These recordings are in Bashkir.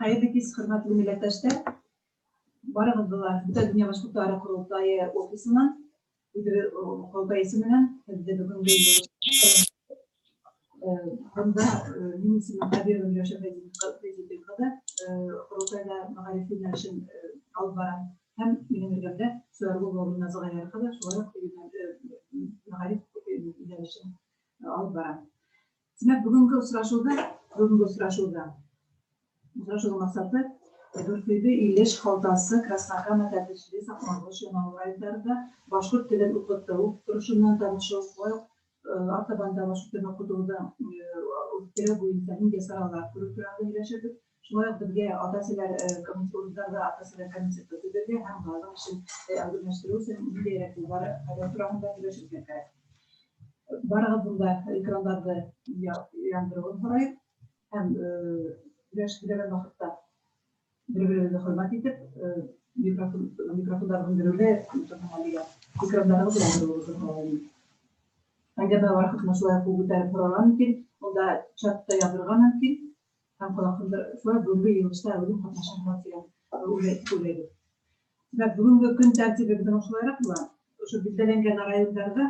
Хәйерле кис, хөрмәтле милләттәштәр! Барығыҙҙы ла Бөтә дөнья башҡорттары ҡоролтайы офисынан, үҙебеҙ ҡоролтай исеменән һеҙҙе бөгөнгө бында минең исемем Хәбирова Миләүшә Фәйзетдин ҡыҙы, ҡоролтайҙа мәғариф йүнәлешен алып барам һәм минең эргәмдә Суяргулова Гөлназ Ғәйәр ҡыҙы шулай уҡ мәғариф йүнәлешен алып бара. Тимәк, бөгөнгө осрашыуҙа осрашыуҙың маҡсаты Дүртөйлө, Илеш, Ҡалтасы, Краснокама, Тәтешле, Саҡмағош, Яңауыл райондарында башҡорт телен уҡытыу торошо менән танышыу, шулай уҡ артабан да башҡорт телен уҡытыуҙы үҫтереү буйынса ниндәй саралар күреү тураһында һөйләшербеҙ. Шулай уҡ беҙгә ата-әсәләр урындарҙа ата-әсәләр комитеты төҙөргә һәм уларҙың эшен әүҙемләштереү өсөн ниндәйерәк юлдар һайлау тураһында һөйләшергә кәрәк. Барығыҙҙың да экрандарҙы яндырыуын һорайым һәм һөйләгән ваҡытта бер-беребеҙҙе хөрмәт итеп, микрофондарҙы һүндереүҙе, экрандарығыҙҙы яндырыуығыҙҙы һорайым. Әңгәмә ваҡытында шулай ҡул күтәреп һорарға мөмкин, унда чатта яҙырға мөмкин һәм шулай бөгөнгө йыйылышта үҙем ҡатнашырға тигән уйлайбыҙ. Тимәк, бөгөнгө көн тәртибе беҙҙең ошолайыраҡ була. Ошо билдәләнгән райондарҙа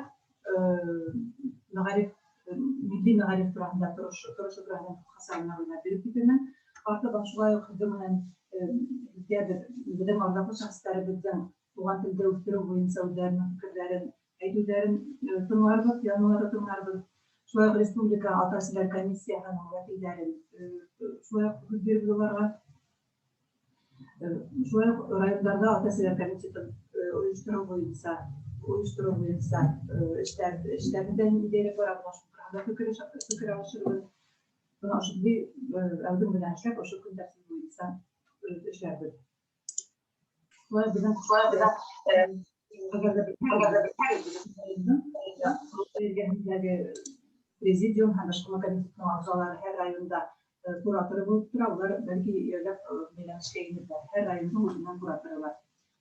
мәғариф, милли мәғариф тураһында торошо тураһында ҡыҫҡаса мәғлүмәт биреп китермен. Артабан шулай уҡ һеҙҙең менән һеҙгә беҙҙең арҙаҡлы шәхестәребеҙҙең туған телде үҫтереү буйынса үҙҙәренең фекерҙәрен әйтеүҙәрен тыңларбыҙ, яҙмаларҙы тыңларбыҙ. Шулай уҡ республика ата-әсәләр комиссияһының вәкилдәрен шулай уҡ һүҙ бирербеҙ уларға. Шулай уҡ райондарҙа ата-әсәләр комитетын ойоштороу буйынса эштәр ҙә ниндәйерәк бара, бына шул тураһында фекер алышырбыҙ. Бына ошондай әүҙем генә эшләп, ошо көн тәртибе буйынса эшләрбеҙ. Шулай беҙҙең әгәр ҙә эргәһендәге президиум һәм башҡарма комитетының ағзалары һәр районда кураторы булып тора, улар бәлки яйлап бәйләнешкә инерҙәр. Һәр райондың үҙенең кураторы бар.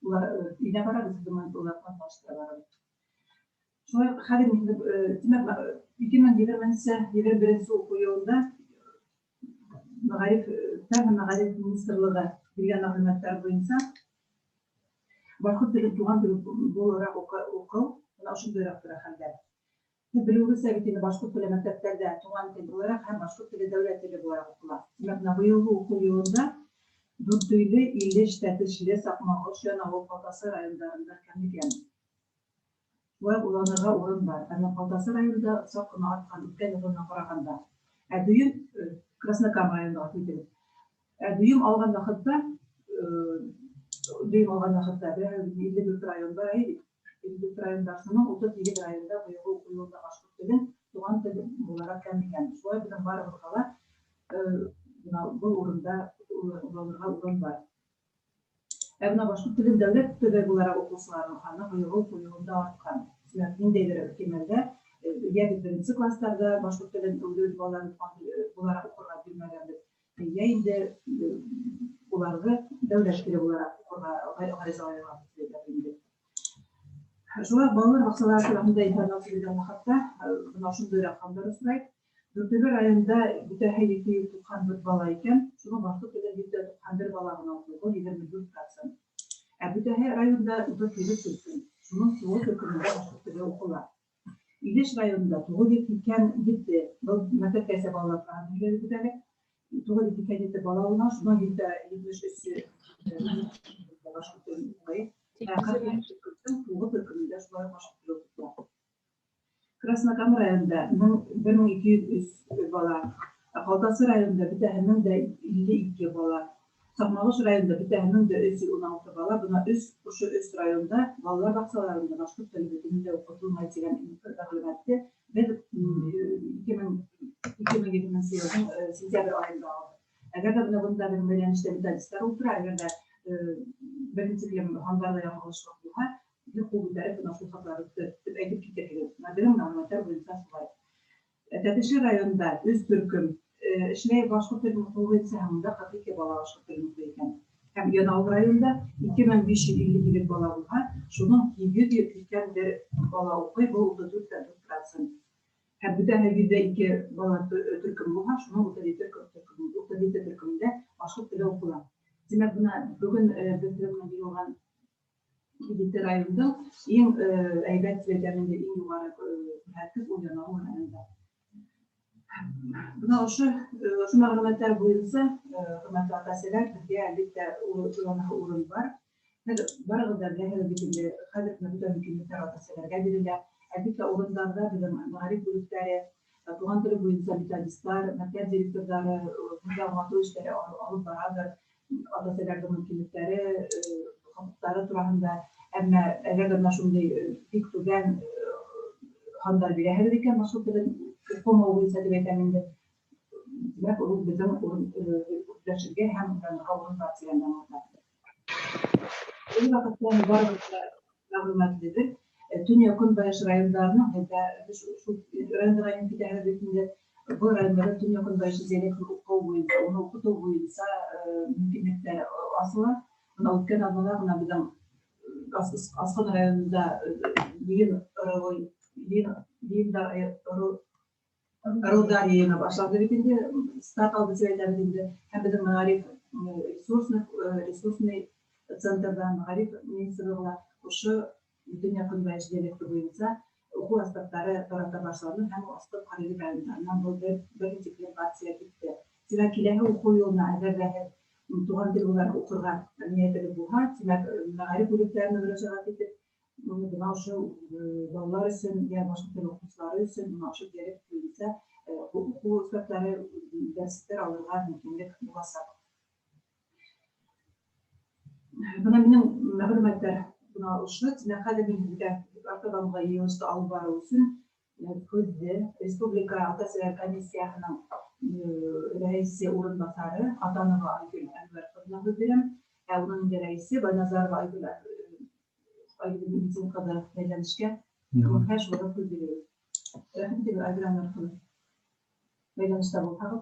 Улар өйҙә бара, беҙ менән улар менән таныштыра барабыҙ. Шулай хәҙер, тимәк, 2020-21-нсе уҡыу йылында мәғариф, фән һәм мәғариф министрлығы биргән мәғлүмәттәр буйынса башҡорт телен туған тел булараҡ уҡыу бына ошондайыраҡ тора хәлдәр. Һеҙ белеүегеҙсә бит инде, башҡорт теле мәктәптәрҙә туған тел булараҡ һәм башҡорт теле дәүләт теле булараҡ уҡыла. Тимәк, бына быйылғы уҡыу йылында Дүртөйлө, Илеш, Тәтешле, Саҡмағош, Яңауыл, Ҡалтасы райондарында кәмегән. Шулай уйланырға урын бар. Әммә Ҡалтасы районында саҡ ҡына артҡан үткән йылына ҡарағанда. Ә дөйөм Краснокама районына ғәфү итегеҙ. Ә дөйөм алған ваҡытта 54 район бар бит. 54 район бар. Шуның 38 районда быйылғы уҡыу йылында башҡорт телен туған тел булараҡ кәмегән. Шулай беҙҙең барыбыҙға ла бына был урында уйланырға урын бар. Ә бына башҡорт телен дәүләт теле булараҡ уҡыусыларҙың һаны быйылғы уҡыу йылында артҡан. Тимәк, ниндәйҙер кимәлдә йә беҙ беренсе кластарҙа башҡорт телен үҙебеҙ балаларҙы туған тел булараҡ уҡырға бирмәгәнбеҙ, йә инде уларҙы дәүләт теле булараҡ уҡырға ғариза яҙғанбыҙ инде. Шулай уҡ балалар баҡсалары тураһында информация биргән ваҡытта бына ошондайыраҡ һандар осрай. Дүртөйлө районында бөтәһе 794 бала икән, шуның башҡорт телен 191 бала ғына уҡый, был 24%. Ә бөтәһе районда 38 төркөм, шуның 9 төркөмөндә башҡорт теле уҡыла. Илеш районында 987, был мәктәпкәсә балалар тураһында һөйләнеп бит әле. 987 бала булған, шуның 173-ө башҡорт телен уҡый. Ә 41 төркөмдөң 9 төркөмөндә шулай уҡ башҡорт теле уҡытыла. Краснокама районында 1203 бала, Ҡалтасы районында бөтәһе 1052 бала, Саҡмағош районында бөтәһе 1316 бала. Бына ошо өс районда балалар баҡсаларында башҡорт теле бөтөнләй уҡытылмай тигән мәғлүмәтте беҙ 2020-нсе йылдың сентябрь айында алдыҡ. Әгәр ҙә бына бында беҙҙең бәйләнештә методисттар ултыра, әгәр ҙә беренсе тиклем һандарҙа яңылышлыҡ булһа, беҙ ҡул күтәреп бына шул хаталарҙы төҙәтеп әйтеп китерһегеҙ. Бына беҙҙең мәғлүмәттәр буйынса шулай. Тәтешле районында өс төркөм эшләй башҡорт телен уҡыу буйынса, һәм унда 42 бала башҡорт телен уҡый икән. Һәм Яңауыл районында 2558 бала булһа, шуның 881 бала уҡый, был 34,4%. Һәм бөтәһе 102 бала төркөм булһа, шуның 37 төркөм, 37 төркөмөндә башҡорт теле уҡыла. Тимәк, бына бөгөн беҙ менән йыйылған ете райондың иң әйбәт тип әйтәм инде, иң юғары күрһәткес ул Яңауыл районында. Бына ошо мәғлүмәттәр буйынса, хөрмәтле ата-әсәләр, беҙгә, әлбиттә, уйланыһы урын бар. Һеҙ барығыҙ да беләһегеҙ бит инде, хәҙер бына бөтә мөмкинлектәр ата-әсәләргә бирелә. Әлбиттә, урындарҙа беҙҙең мәғариф бүлектәре, туған теле буйынса методисттар, мәктәп директорҙары һеҙгә аңлатыу эштәре алып баралыр ата-әсәләрҙең мөмкинлектәре, хоҡуҡтары тураһында. Әммә әгәр ҙә бына шундай бик түбән һандар бирәһегеҙ икән, башҡорт телен уҡымау буйынса тип әйтәм инде, тимәк, ул беҙҙең һөйләшергә һәм уйланырға урын бар тигәнде аңлата. Ул ваҡытта барыбыҙ ҙа мәғлүмәтлебеҙ. Төньяҡ-көнбайыш райондарының, һеҙҙә шул райондарға инеп китәһегеҙ бит инде, был райондарҙа төньяҡ-көнбайыш диалектын уҡыу буйынса, уны уҡытыу буйынса мөмкинлектәр асыла. Бына үткән аҙнала ғына беҙҙең Асҡын районында йыйын, йыйындар, ырыуҙар йыйыны башланды бит инде, старт алды тип әйтәбеҙ инде. Һәм беҙҙең мәғариф ресурсный центрҙа, мәғариф министрлығы ошо төньяҡ-көнбайыш диалекты буйынса уҡыу әсбаптары тарата башланы, һәм Асҡын, Ҡариҙел райондарынан был бер тиклем партия китте. Тимәк, киләһе уҡыу йылына әгәр ҙә һеҙ туған тел булараҡ уҡырға ниәтегеҙ булһа, тимәк, мәғариф бүлектәренә мөрәжәғәт итеп, бына ошо балалар өсөн йә башҡорт теле уҡыусылары өсөн бына ошо диалект буйынса уҡыу әсбаптары, дәреслектәр алырға мөмкинлек буласаҡ. Бына минең мәғлүмәттәр бына ошо. Тимәк, хәҙер мин һеҙгә артабанғы йыйылышты алып барыу өсөн һүҙҙе Республика ата-әсәләр комиссияһының рәйесе урынбаҫары Атанова Айгөл Әнвәр ҡыҙына һүҙ бирәм. Ә уның инде рәйесе Байназарова Айгөл, Айгөл Митин ҡыҙы бәйләнешкә. Һәр шуларға һүҙ бирәбеҙ. Рәхмәт итегеҙ, Айгөл Әнвәр ҡыҙы. Бәйләнештә булһағыҙ.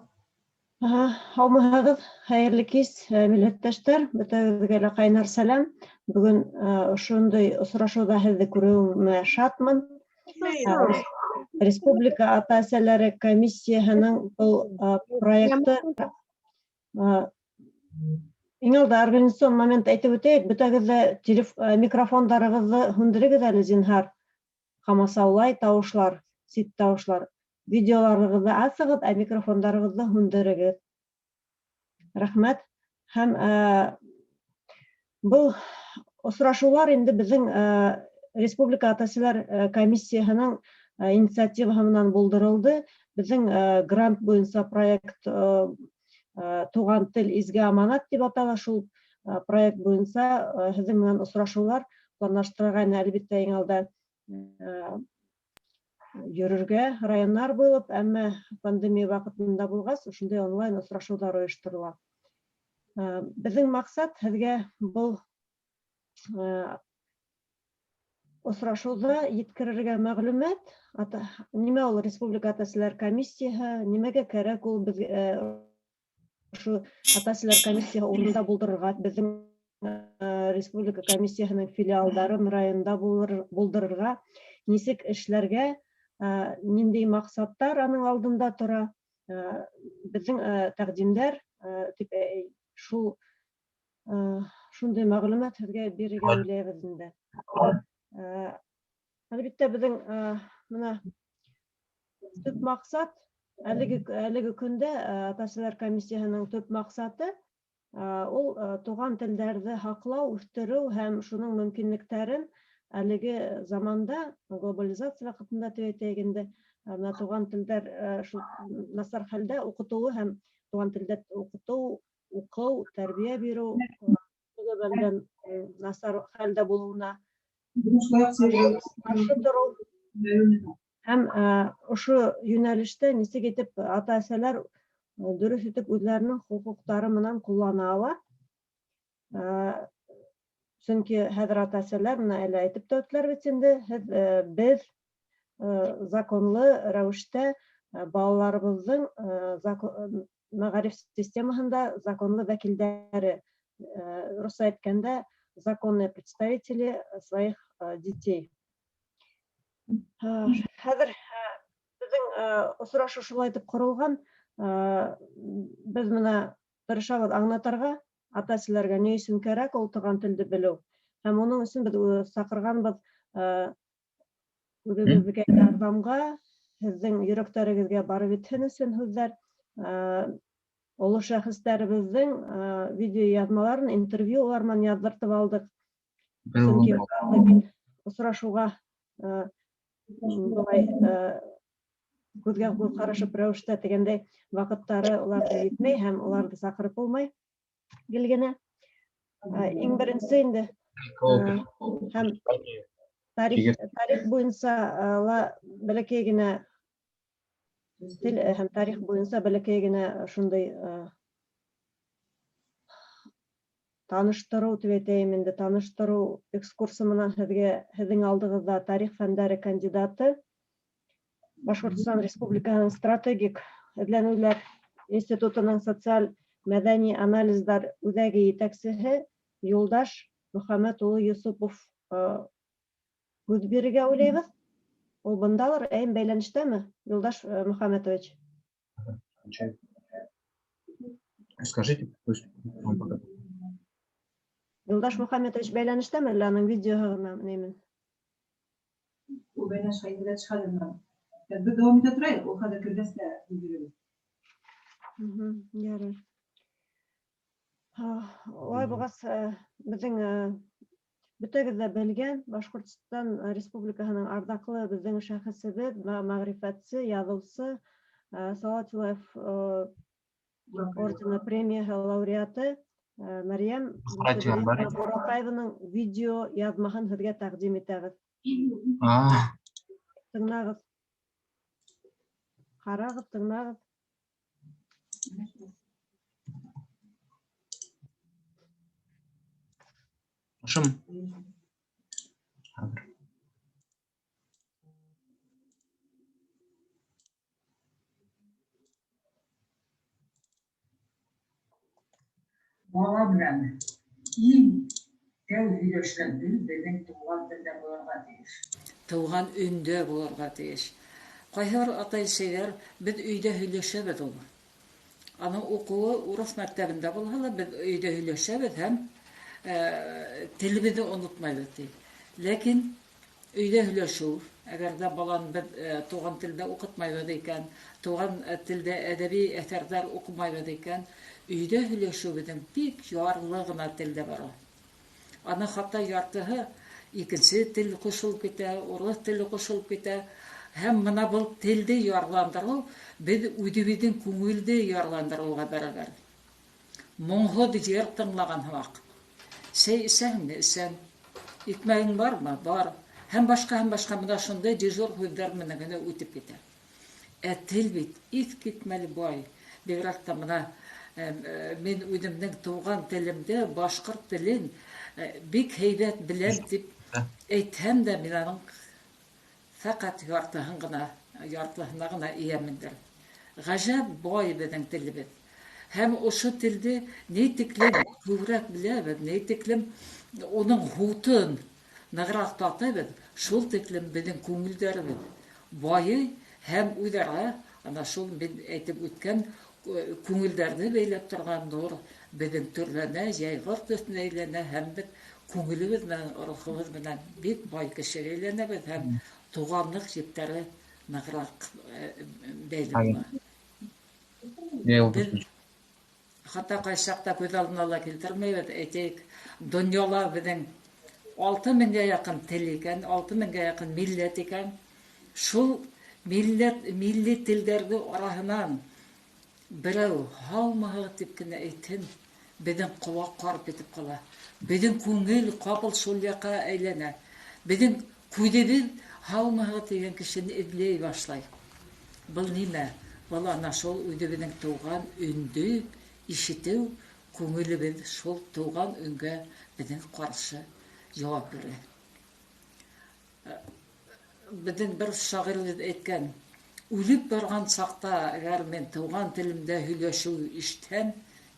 Һаумыһығыҙ, хәйерле кис, милләттәштәр, бөтәгеҙгә лә ҡайнар сәләм. Бөгөн ошондай осрашыуҙа һеҙҙе күреүемә шатмын. Республика ата-әсәләре комиссияһының был проекты. Иң алда организацион момент әйтеп үтәйек, бөтәгеҙ ҙә микрофондарығыҙҙы һүндерегеҙ әле, зинһар. Ҡамасаулай тауышлар, сит тауышлар. Видеоларығыҙҙы асығыҙ, ә микрофондарығыҙҙы һүндерегеҙ. Рәхмәт. Һәм был осрашыулар инде беҙҙең Республика ата-әсәләр комиссияһының инициативаһы менән булдырылды. Беҙҙең грант буйынса проект «Туған тел — изге аманат» тип атала. Шул проект буйынса һеҙҙең менән осрашыулар планлаштырылған, әлбиттә, иң алда йөрөргә районнар булып, әммә пандемия ваҡытында булғас, ошондай онлайн осрашыуҙар ойошторола. Беҙҙең маҡсат һеҙгә был осрашыуҙа еткерергә мәғлүмәт, нимә ул Республика ата-әсәләр комиссияһы, нимәгә кәрәк ул беҙ ошо ата-әсәләр комиссияһы урынында булдырырға, беҙҙең республика комиссияһының филиалдарын районда булдырырға, нисек эшләргә, ниндәй маҡсаттар аның алдында тора, беҙҙең тәҡдимдәр тип шул шундай мәғлүмәт һеҙгә бирергә уйлайбыҙ инде. Әлбиттә, беҙҙең бына төп маҡсат әлеге көндә ата-әсәләр комиссияһының төп маҡсаты ул туған телдәрҙе һаҡлау, үҫтереү һәм шуның мөмкинлектәрен әлеге заманда, глобализация ваҡытында тип әйтәйек инде, бына туған телдәр шул насар хәлдә уҡытыуы һәм туған телдә уҡытыу, уҡыу, тәрбиә биреү белән насар хәлдә булыуына ҡаршы тороу һәм ошо йүнәлештә нисек итеп ата-әсәләр дөрөҫ итеп үҙҙәренең хоҡуҡтары менән ҡуллана ала. Сөнки хәҙер ата-әсәләр, бына әле әйтеп тә үттеләр бит инде, һеҙ, беҙ законлы рәүештә балаларыбыҙҙың мәғариф системаһында законлы вәкилдәре, русса әйткәндә, законные представители своих детей. Хәҙер беҙ Беҙҙең осрашыу шулай итеп ҡоролған. Беҙ бына тырышабыҙ аңлатырға ата-әсәләргә, ни өсөн кәрәк ул туған телде белеү. Һәм уның өсөн беҙ саҡырғанбыҙ үҙебеҙгә ярҙамға, һеҙҙең йөрәктәрегеҙгә барып етһен өсөн һүҙҙәр, оло шәхестәребеҙҙең видеояҙмаларын, интервью улар менән яҙҙыртып алдыҡ. Сөнки осрашыуға былай күҙгә күҙ ҡарашып рәүештә тигәндәй ваҡыттары уларҙы етмәй һәм уларҙы саҡырып булмай гел генә. Иң беренсе инде һәм тарих буйынса ла бәләкәй генә тел һәм тарих буйынса бәләкәй генә шундай таныштырыу тип әйтәйем инде, таныштырыу экскурсы менән һеҙгә, һеҙҙең алдығыҙҙа тарих фәндәре кандидаты, Башҡортостан Республикаһының стратегик эҙләнеүҙәр институтының социаль мәҙәни анализдар үҙәге етәксеһе Юлдаш Мөхәммәт улы Йосопов һүҙ бирергә уйлайбыҙ. Ул бындалыр, әйем бәйләнештәме, Юлдаш Мөхәммәтович? Скажите, пусть он пока. Юлдаш Мөхәммәтович бәйләнештәме, әллә аның видеоһы ғына неймен? Ул бәйләнеш хәйҙә хәҙер. Беҙ дауам итә торайыҡ, ул хәҙер кергәс тә бирербеҙ. Ярар. Улай булғас, беҙҙең бөтәгеҙ ҙә белгән Башҡортостан Республикаһының арҙаҡлы беҙҙең шәхесебеҙ, мәғрифәтсе, яҙыусы, Салауат Юлаев ордены премияһы лауреаты Мәрйәм Бураҡаеваның видео яҙмаһын һеҙгә тәҡдим итәбеҙ. Тыңлағыҙ. Ҡарағыҙ, тыңлағыҙ. Шым. Хәҙер. Бала менән иң тәү һөйләшкән тел беҙҙең туған телдә булырға тейеш. Тыуған өндә булырға тейеш. Ҡайһы бер атай-әсәйҙәр, беҙ өйҙә һөйләшәбеҙ ул. Аның уҡыуы урыҫ мәктәбендә булһа ла, беҙ өйҙә һөйләшәбеҙ һәм телебеҙҙе онотмайбыҙ, ти. Ләкин өйҙә һөйләшеү, әгәр ҙә баланы беҙ туған телдә уҡытмайбыҙ икән, туған телдә әҙәби әҫәрҙәр уҡымайбыҙ икән, өйҙә һөйләшеү беҙҙең бик ярлы ғына телдә бара. Аны хатта яртыһы икенсе тел ҡушылып китә, урыҫ теле ҡушылып китә. Һәм бына был телде ярландырыу беҙ үҙебеҙҙең күңелде ярландырыуға бәрабәр. Моңһоҙ йыр тыңлаған һымаҡ. Сәй эсәһеңме? Эсәм. Икмәгең бармы? Бар. Һәм башҡа, һәм башҡа бына шундай дежур һүҙҙәр менән генә үтеп китә. Ә тел бит иҫ китмәле бай. Бигерәк тә бына мин үҙемдең тыуған телемде, башҡорт телен бик һәйбәт беләм тип әйтһәм дә, мин аның фәҡәт яртыһына ғына эйәмендер. Ғәжәп бай беҙҙең телебеҙ. Һәм ошо телде ни тиклем күберәк беләбеҙ, ни тиклем уның һутын нығыраҡ татыйбыҙ, шул тиклем беҙҙең күңелдәребеҙ байый һәм үҙ-ара ана шул мин әйтеп үткән күңелдәрҙе бәйләп торған нур беҙҙең төрләнә, йәйғор төҫөнә әйләнә һәм беҙ күңелебеҙ менән, рухыбыҙ менән бик бай кешегә әйләнәбеҙ һәм туғанлыҡ ептәре нығыраҡ бәйле була. Беҙ хатта ҡайсаҡта күҙ алдына ла килтермәйбеҙ, әйтәйек, донъяла беҙҙең 6000-гә яҡын тел икән, 6000-гә яҡын милләт икән. Шул милли телдәрҙе араһынан берәү һаумыһығыҙ тип кенә әйтһен, беҙҙең ҡолаҡ ҡарып китеп ҡала. Беҙҙең күңел ҡапыл шул яҡҡа әйләнә. Беҙҙең күҙебеҙ һаумыһығыҙ тигән кешене эҙләй башлай. Был нимә? Был ана шул үҙебеҙҙең тыуған өндө ишетеү, күңелебеҙ шул тыуған өнгә беҙҙең ҡаршы яуап бирә. Беҙҙең бер шағирыбыҙ әйткән, үлеп барған саҡта, әгәр мин тыуған телемдә һөйләшеү ишетһәм,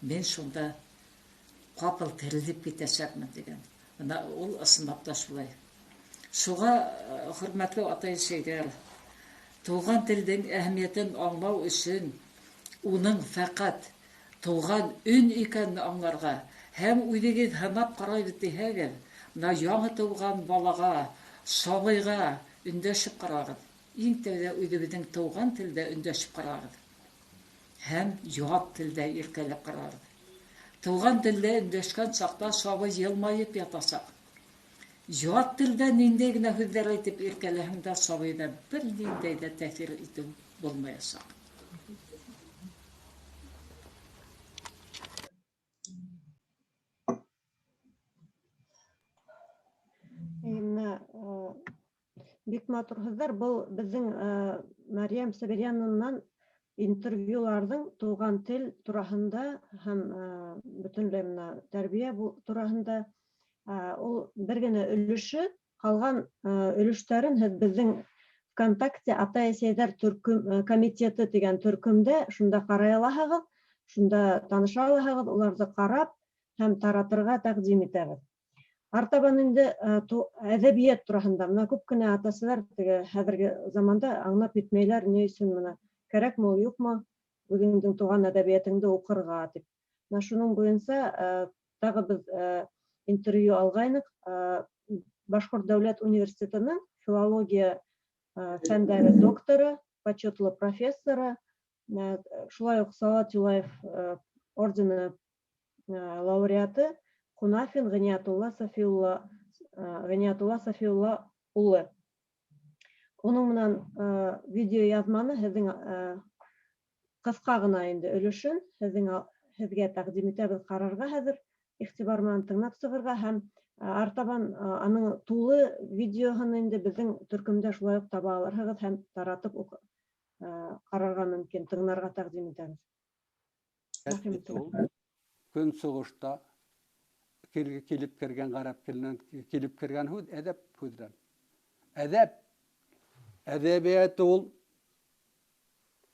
мин шунда ҡапыл терелеп китәсәкмен тигән. Бына ул ысынлап та шулай. Шуға, хөрмәтле атай-әсәйҙәр, Туған телдең әһәмиәтен аңлау өсөн уның фәҡәт туған өн икәнен аңларға һәм үҙегеҙ һынап ҡарайбыҙ тиһәгеҙ, бына яңы тыуған балаға, сабыйға өндәшеп ҡарағыҙ. Иң тәүҙә үҙебеҙҙең тыуған телдә өндәшеп ҡарағыҙ һәм ят телдә иркәләп ҡарағыҙ. Тыуған телдә өндәшкән саҡта сабый йылмайып ятасаҡ. Ят телдә ниндәй генә һүҙҙәр әйтеп иркәләһәң дә сабыйҙа бер ниндәй ҙә тәьҫир итеү булмаясаҡ. Менә бик матур һүҙҙәр. Был беҙҙең Мәрйәм Сабирьянынан интервьюларҙың туған тел тураһында һәм бөтөнләй менә тәрбиә тураһында ул бер генә өлөшө, ҡалған өлөштәрен һеҙ беҙҙең ВКонтакте ата-әсәйҙәр төркөм комитеты тигән төркөмдә шунда ҡарай алаһығыҙ, шунда таныша алаһығыҙ, уларҙы ҡарап һәм таратырға тәҡдим итәбеҙ. Артабан инде әҙәбиәт тураһында бына күп кенә ата-әсәләр теге хәҙерге заманда аңлап етмәйләр, ни өсөн бына кәрәкме ул, юҡмы үҙеңдең туған әҙәбиәтеңде уҡырға тип. Бына шуның буйынса тағы беҙ интервью алғайныҡ. Башҡорт дәүләт университетының филология фәндәре докторы, почетлы профессоры, шулай уҡ Салауат Юлаев ордены лауреаты Ҡунафин Ғиниәтулла Сафиулла улы. Уның менән видеояҙманы һеҙҙең ҡыҫҡа ғына инде өлөшөн һеҙгә тәҡдим итәбеҙ ҡарарға хәҙер, иғтибар менән тыңлап сығырға һәм артабан аның тулы видеоһын инде беҙҙең төркөмдә шулай уҡ таба алырһығыҙ һәм таратып ҡарарға мөмкин, тыңларға тәҡдим итәбеҙ. Көнсығышта килеп кергән ғәрәп теленән килеп кергән һүҙ әҙәп һүҙҙән. Әҙәп, әҙәбиәте ул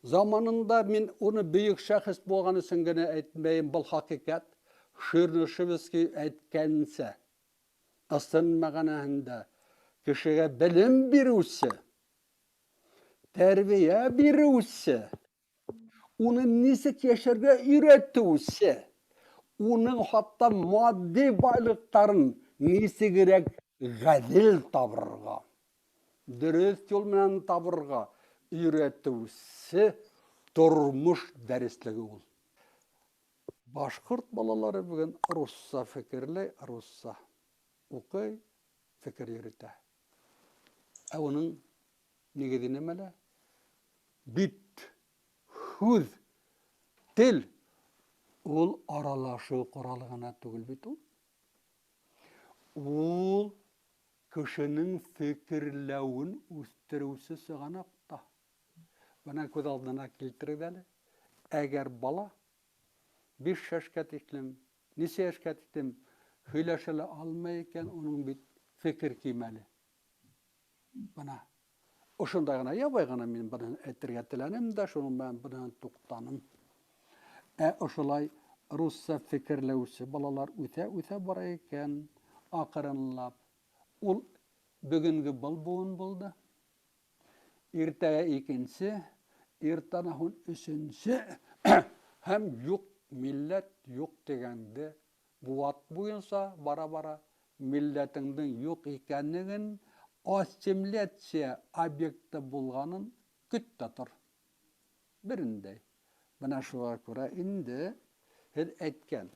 заманында мин уны бөйөк шәхес булған өсөн генә әйтмәйем, был хәҡиҡәт. Чернышевский әйткәнсә, ысын мәғәнәһендә кешегә белем биреүсе, тәрбиә биреүсе, уны нисек йәшәргә өйрәтеүсе, уның хатта матди байлыҡтарын нисегерәк ғәҙел табырға, дөрөҫ юл менән табырға өйрәтеүсе тормош дәреслеге ул. Башҡорт балалары бөгөн русса фекерләй, русса уҡый, фекер йөрөтә. Ә уның нигеҙе нимәлә? Бит, һүҙ, тел ул аралашыу ҡоралы ғына түгел бит ул. Ул кешенең фекерләүен үҫтереүсе сығанаҡ та. Бына күҙ алдына килтерегеҙ әле. Әгәр бала 5 йәшкә тиклем, нисә йәшкә тиклем һөйләшә лә алмай икән, уның бит фекер кимәле. Бына ошондай ғына, ябай ғына мин быны әйтергә теләнем дә, шуның менән бынан туҡтаным. Ә ошолай русса фекерләүсе балалар үҫә-үҫә бара икән, аҡрынлап. Ул бөгөнгө был быуын булды. Иртәгә икенсе, иртәнә һуң өсөнсө һәм юҡ милләт юҡ тигәнде быуат буйынса бара-бара милләтеңдең юҡ икәнлеген, ассимиляция объекты булғанын көт тә тор. Берендәй. Бына шуға күрә инде һеҙ әйткән,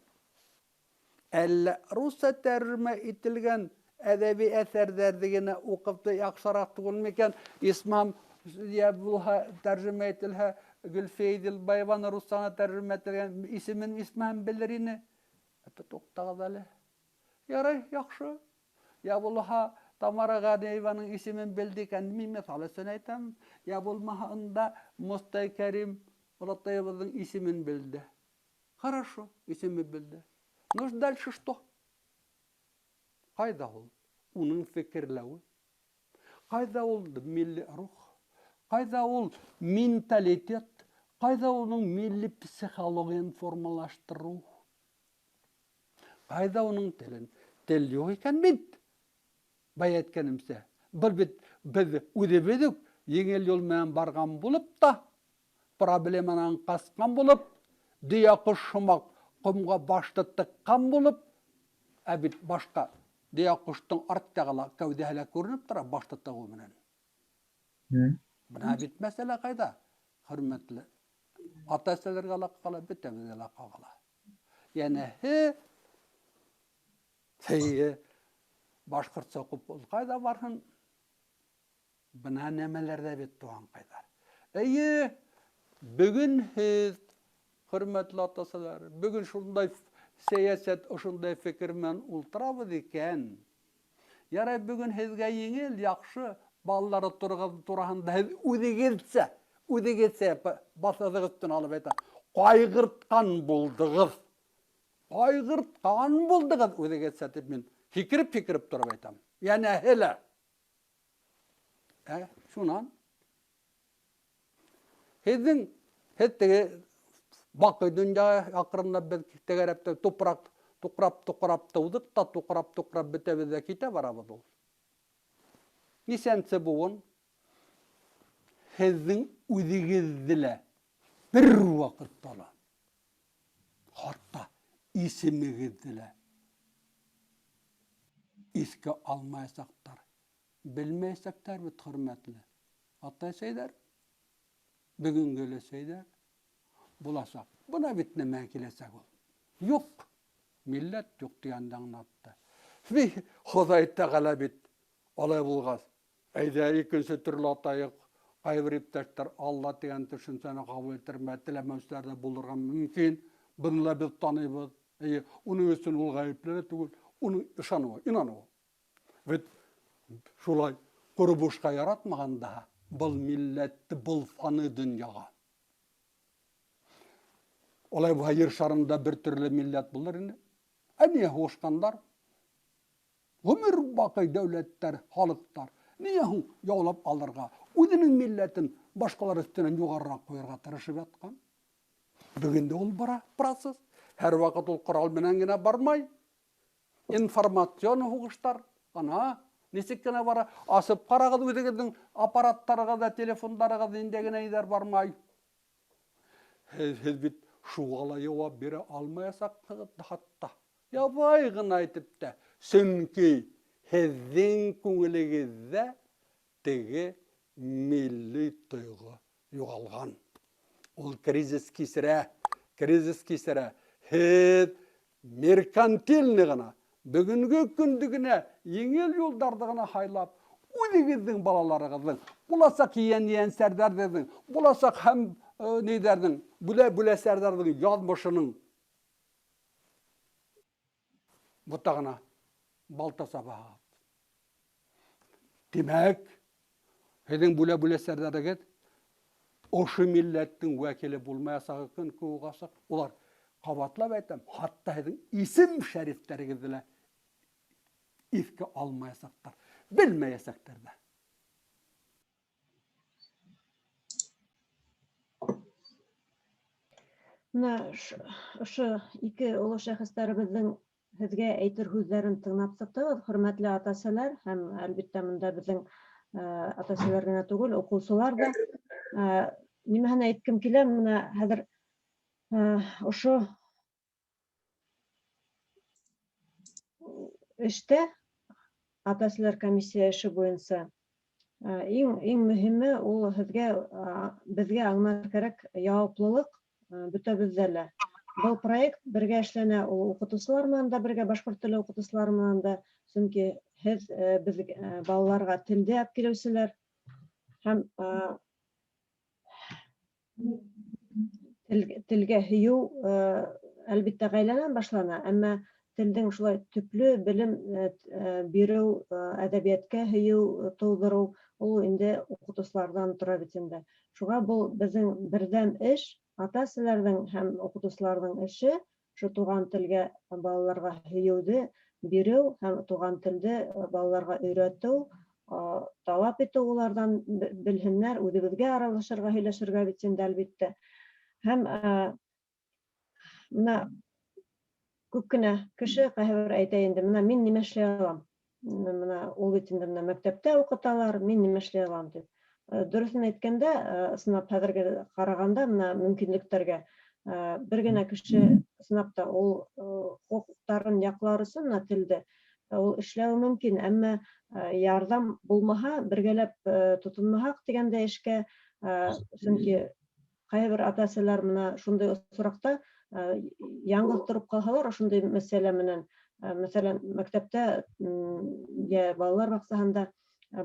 әллә русса тәржемә ителгән әҙәби әҫәрҙәрҙе генә уҡып та яҡшыраҡ түгел микән? Исмам йә булһа тәржемә ителһә, Гөлфиә Иҙелбаеваны руссаны тәржемә ителгән исемен Исмам белер ине. Әпә туҡтағыҙ әле. Ярай, яҡшы. Йә булһа Тамара Ғәниеваның исемен белде икән, мин миҫал өсөн әйтәм. Йә булмаһа унда Мостай Кәрим олатайыбыҙҙың исемен белде. Хорошо, исемен белде. Ну, дальше что? Ҡайҙа ул? Уның фекерләүе. Ҡайҙа ул милли рух? Ҡайҙа ул менталитет? Ҡайҙа уның милли психологияны формалаштырыу? Ҡайҙа уның телен? Тел юҡ икән бит. Бая әйткәнемсә, был бит беҙ үҙебеҙ үк Еңел юл менән барған булып та, проблеманан ҡасҡан булып, дөйә ҡош һымаҡ ҡомға башты тыҡҡан булып, ә бит башҡа дөйә ҡоштоң арт яғы ла, кәүҙәһе лә күренеп тора башты тығыу менән. Бына бит мәсьәлә ҡайҙа, хөрмәтле ата-әсәләргә лә ҡала, бөтәбеҙгә лә ҡағыла. Йәнәһе, эйе, башҡортса уҡып ул ҡайҙа барһын? Бына нәмәләрҙә бит туғанҡайҙар. Эйе, бөгөн һеҙ, хөрмәтле ата-әсәләр, бөгөн шундай сәйәсәт, ошондай фекер менән ултырабыҙ икән. Ярай, бөгөн һеҙгә еңел, яҡшы балалары тураһында һеҙ үҙегеҙсә баҫыҙығыҙ өҫтөнә алып әйтә, ҡайғыртҡан булдығыҙ. Ҡайғыртҡан булдығыҙ үҙегеҙсә тип мин һикереп-һикереп тороп әйтәм. Йәнәһе лә. Шунан. Һеҙ теге баҡый донъя аҡрынлап беҙ тәгәрәп тә тупраҡ, туҡрап, туҡрап тыуҙыҡ та, туҡрап, туҡрап бөтәбеҙ ҙә китә барабыҙ ул. Нисәнсе быуын һеҙҙең үҙегеҙҙе лә бер ваҡытта ла, хатта исемегеҙҙе лә иҫкә алмаясаҡтар, белмәйәсәктәр бит, хөрмәтле ата-әсәйҙәр, бөгөнгө өләсәйҙәр буласаҡ. Бына бит нәмә киләсәк ул. Юҡ, милләт юҡ тигәнде аңлатты. Бей, Хоҙай Тәғәлә бит алай булғас, әйҙә икенсе төрлө атайыҡ, ҡайбер иптәштәр Алла тигән төшөнсәне ҡабул итергә теләмәүселәр ҙә булырға мөмкин. Быны ла беҙ таныйбыҙ. Эйе, уның өсөн ул ғәйепле лә түгел, уның ышаныуы, инаныуы. Бит шулай ҡоро бушҡа яратмаған да был милләтте, был фаны донъяға. Улай булһа, ер шарында бер төрлө милләт булыр ине. Ә ниңә һуғышҡандар? Ғүмер баҡый дәүләттәр, халыҡтар. Ниңә һуң яулап алырға, үҙенең милләтен башҡалар өҫтөнән юғарыраҡ ҡуйырға тырышып ятҡан? Бөгөн дә ул бара процесс. Һәр ваҡыт ул ҡорал менән генә бармай. Информацион һуғыштар, ана, нисек кенә бара. Асып ҡарағыҙ үҙегеҙҙең аппараттарығыҙҙа, телефондарығыҙ ниндәй генә ниҙәр бармай. Һеҙ бит шуға ла яуап бирә алмаясаҡһығыҙ хатта. Ябай ғына әйтеп тә. Сөнки һеҙҙең күңелегеҙҙә теге милли тойғо юғалған. Ул кризис кисерә, кризис кисерә. Һеҙ меркантильный ғына, бөгөнгө көндө генә еңел юлдарҙы ғына һайлап, үҙегеҙҙең балаларығыҙҙың, буласаҡ ейән-ейәнсәрҙәрҙең, буласаҡ һәм ниҙәрҙең, бүлә-бүләсәрҙәрҙең яҙмышының ботағына балта сабаһығыҙ. Тимәк, һеҙҙең бүлә-бүләсәрҙәрегеҙ ошо милләттең вәкиле булмаясағы көн кеүек асыҡ. Улар, ҡабатлап әйтәм, хатта һеҙҙең исем шәрифтәрегеҙҙе лә иҫкә алмаясаҡтар, белмәйәсәктәр ҙә. Бына ошо ике оло шәхестәребеҙҙең һеҙгә әйтер һүҙҙәрен тыңлап сыҡтығыҙ, хөрмәтле ата-әсәләр, һәм әлбиттә бында беҙҙең ата-әсәләр генә түгел, уҡыусылар ҙа. Нимәһен әйткем килә, бына хәҙер ошо эштә ата-әсәләр комиссия эше буйынса иң мөһиме ул беҙгә аңлар кәрәк яуаплылыҡ бөтәбеҙҙә лә. Был проект бергә эшләнә, ул уҡытыусылар менән дә бергә, башҡорт теле уҡытыусылары менән дә, сөнки һеҙ беҙ балаларға телде алып килеүселәр һәм телгә һөйөү әлбиттә ғаиләнән башлана, әммә телдең шулай төплө белем биреү, әҙәбиәткә һөйөү тыуҙырыу ул инде уҡытыусыларҙан тора бит инде. Шуға был беҙҙең берҙәм эш, ата-әсәләрҙең һәм уҡытыусыларҙың эше, ошо туған телгә балаларға һөйөүҙе биреү һәм туған телде балаларға өйрәтеү, талап итеү уларҙан белһеннәр, үҙебеҙгә аралашырға, һөйләшергә бит инде әлбиттә. Һәм бына күп кенә кеше ҡайһы бер әйтә инде, бына мин нимә эшләй алам? Бына ул бит инде бына мәктәптә уҡыталар, мин нимә эшләй алам тип. Дөрөҫөн әйткәндә, ысынлап хәҙерге ҡарағанда мына мөмкинлектәргә бер генә кеше ысынлап та ул хоҡуҡтарын яҡлар өсөн мына телде ул эшләүе мөмкин, әммә ярҙам булмаһа, бергәләп тотонмаһаҡ тигәндәй эшкә, сөнки ҡайһы бер ата-әсәләр мына шундай осраҡта яңғыҙ тороп ҡалһалар, ошондай мәсьәлә менән, мәҫәлән, мәктәптә йә балалар баҡсаһында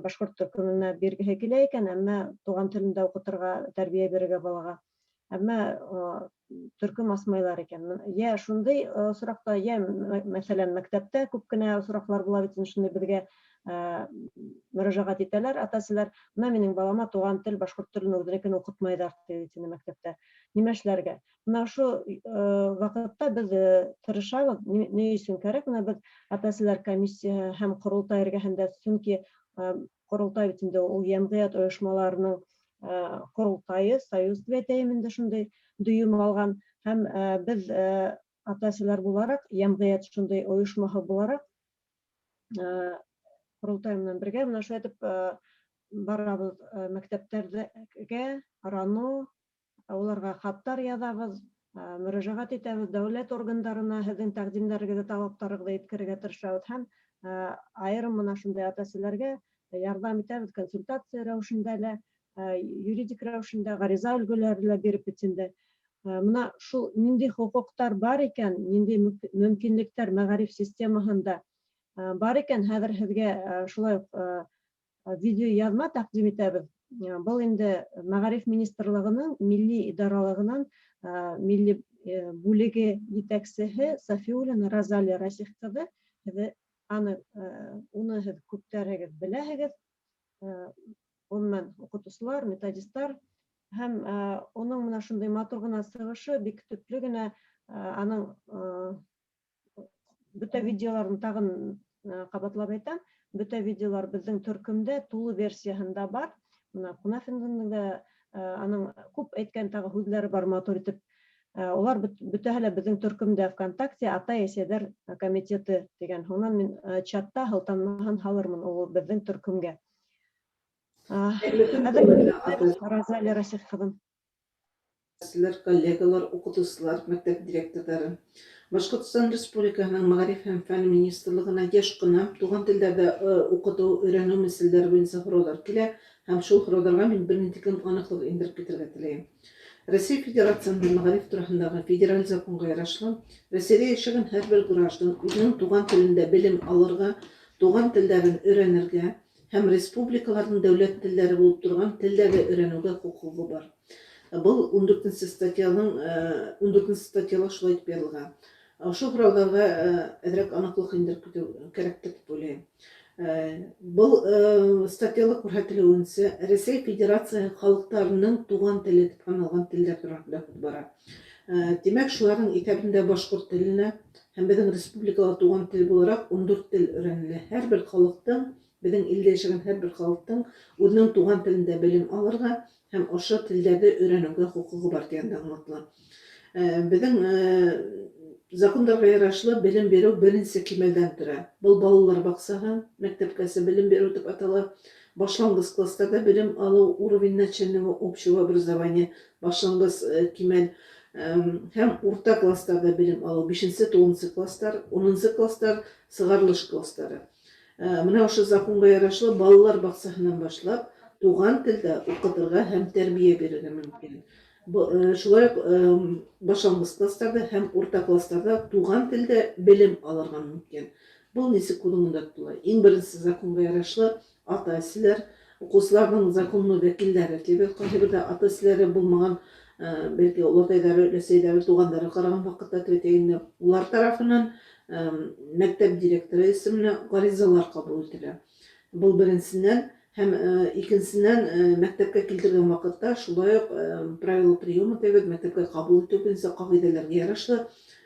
башҡорт төркөмөнә биргеһе килә икән, әммә туған телендә уҡытырға, тәрбиә бирергә балаға, әммә төркөм асмайлар икән. Йә шундай осраҡта, йә мәҫәлән, мәктәптә күп кенә осраҡлар була бит, шундай беҙгә мөрәжәғәт итәләр ата-әсәләр, мына минең балама туған тел, башҡорт телен үҙенекен уҡытмайҙар ти мәктәптә. Нимә эшләргә? Мына ошо ваҡытта беҙ тырышабыҙ, ни өсөн кәрәк? Мына беҙ ата-әсәләр комиссияһы һәм ҡоролтай эргәһендә, сөнки ҡоролтай бит инде ул йәмғиәт ойошмаларының ҡоролтайы, союз тип әйтәйем инде, шундай дөйөм алған, һәм беҙ ата-әсәләр булараҡ, йәмғиәт шундай ойошмаһы булараҡ, ҡоролтай менән бергә мына шулай итеп барабыҙ мәктәптәргә, РАНО, уларға хаттар яҙабыҙ, мөрәжәғәт итәбеҙ дәүләт органдарына, һеҙҙең тәҡдимдәрегеҙҙе, талаптарығыҙҙы еткерергә тырышабыҙ һәм айырым мына шундай ата-әсәләргә ярҙам итәбеҙ консультация рәүешендә лә, юридик рәүешендә ғариза өлгөләре лә биреп бит инде. Мына шул ниндәй хоҡуҡтар бар икән, ниндәй мөмкинлектәр мәғариф системаһында бар икән, хәҙер һеҙгә шулай уҡ видеояҙма тәҡдим итәбеҙ. Был инде Мәғариф министрлығының милли идаралығынан милли бүлеге етәксеһе Сафиуллина Розалия Расих ҡыҙы. Һеҙ аны, уны һеҙ күптәрегеҙ беләһегеҙ. Ғөмүмән, уҡытыусылар, методисттар һәм уның мына шундай матур ғына сығышы, бик төплө генә, аның бөтә видеоларын тағын ҡабатлап әйтәм, бөтә видеолар беҙҙең төркөмдә тулы версияһында бар. Мына Кунафиндың да аның күп әйткән тағы һүҙҙәре бар матур итеп. Улар бөтәһе лә беҙҙең төркөмдә ВКонтакте Атай-әсәйҙәр комитеты тигән. Һуңынан мин чатта һылтанмаһын һалырмын ул беҙҙең төркөмгә. Хәҙер Розалия Расих ҡыҙым. Коллегалар, уҡытыусылар, мәктәп директорҙары. Башҡортостан Республикаһының Мәғариф һәм фән министрлығына йыш ҡына туған телдәрҙә уҡытыу, өйрәнеү мәсьәләләре буйынса һорауҙар килә, һәм шул һорауҙарға мин бер ни тиклем аныҡлыҡ индереп китергә теләйем. Рәсәй Федерацияһының мәғариф тураһындағы федераль законға ярашлы, Рәсәйҙә йәшәгән һәр бер граждан үҙенең туған телендә белем алырға, туған телдәрен өйрәнергә һәм республикаларҙың дәүләт телдәре булып торған телдәрҙе өйрәнеүгә хоҡуғы бар. Был 14-нсе статьяла шулай итеп яҙылған. Ошо һорауҙарға әҙерәк аныҡлыҡ индереп китеү кәрәктер тип уйлайым. Был статьяла күрһәтелеүенсә, Рәсәй Федерацияһы халыҡтарының туған теле тип һаналған телдәр тураһында һүҙ бара. Тимәк, шуларҙың иҫәбендә башҡорт теленә һәм беҙҙең республикала туған тел булараҡ 14 тел өйрәнелә. Һәр бер халыҡтың, беҙҙең илдә йәшәгән һәр бер халыҡтың үҙенең туған телендә белем алырға һәм ошо телдәрҙе өйрәнеүгә хоҡуғы бар тигәнде аңлатыла. Беҙҙең закондарға ярашлы белем биреү беренсе кимәлдән тора. Был балалар баҡсаһы, мәктәпкәсә белем биреү тип атала. Башланғыс класстарҙа белем алыу, уровень начального общего образования, башланғыс кимәл, һәм урта класстарҙа белем алыу, бишенсе, туғыҙынсы класстар, унынсы класстар, сығарылыш класстары. Мына ошо законға ярашлы балалар баҡсаһынан башлап туған телдә уҡытырға һәм тәрбиә бирергә мөмкин. Шулай уҡ башланғыс класстарҙа һәм урта класстарҙа туған телдә белем алырға мөмкин. Был нисек күҙ уңында тотола? Иң беренсе законға ярашлы ата-әсәләр, уҡыусыларҙың законлы вәкилдәре тип, ҡайһы берҙә ата-әсәләре булмаған, бәлки олатайҙары, өләсәйҙәре, туғандары ҡараған ваҡытта тип әйтәйем, улар тарафынан мәктәп директоры исеменә ғаризалар ҡабул ителә. Был беренсенән, һәм икенсенән, мәктәпкә килтергән ваҡытта шулай уҡ правила приема тип, мәктәпкә ҡабул итеү буйынса ҡағиҙәләргә ярашлы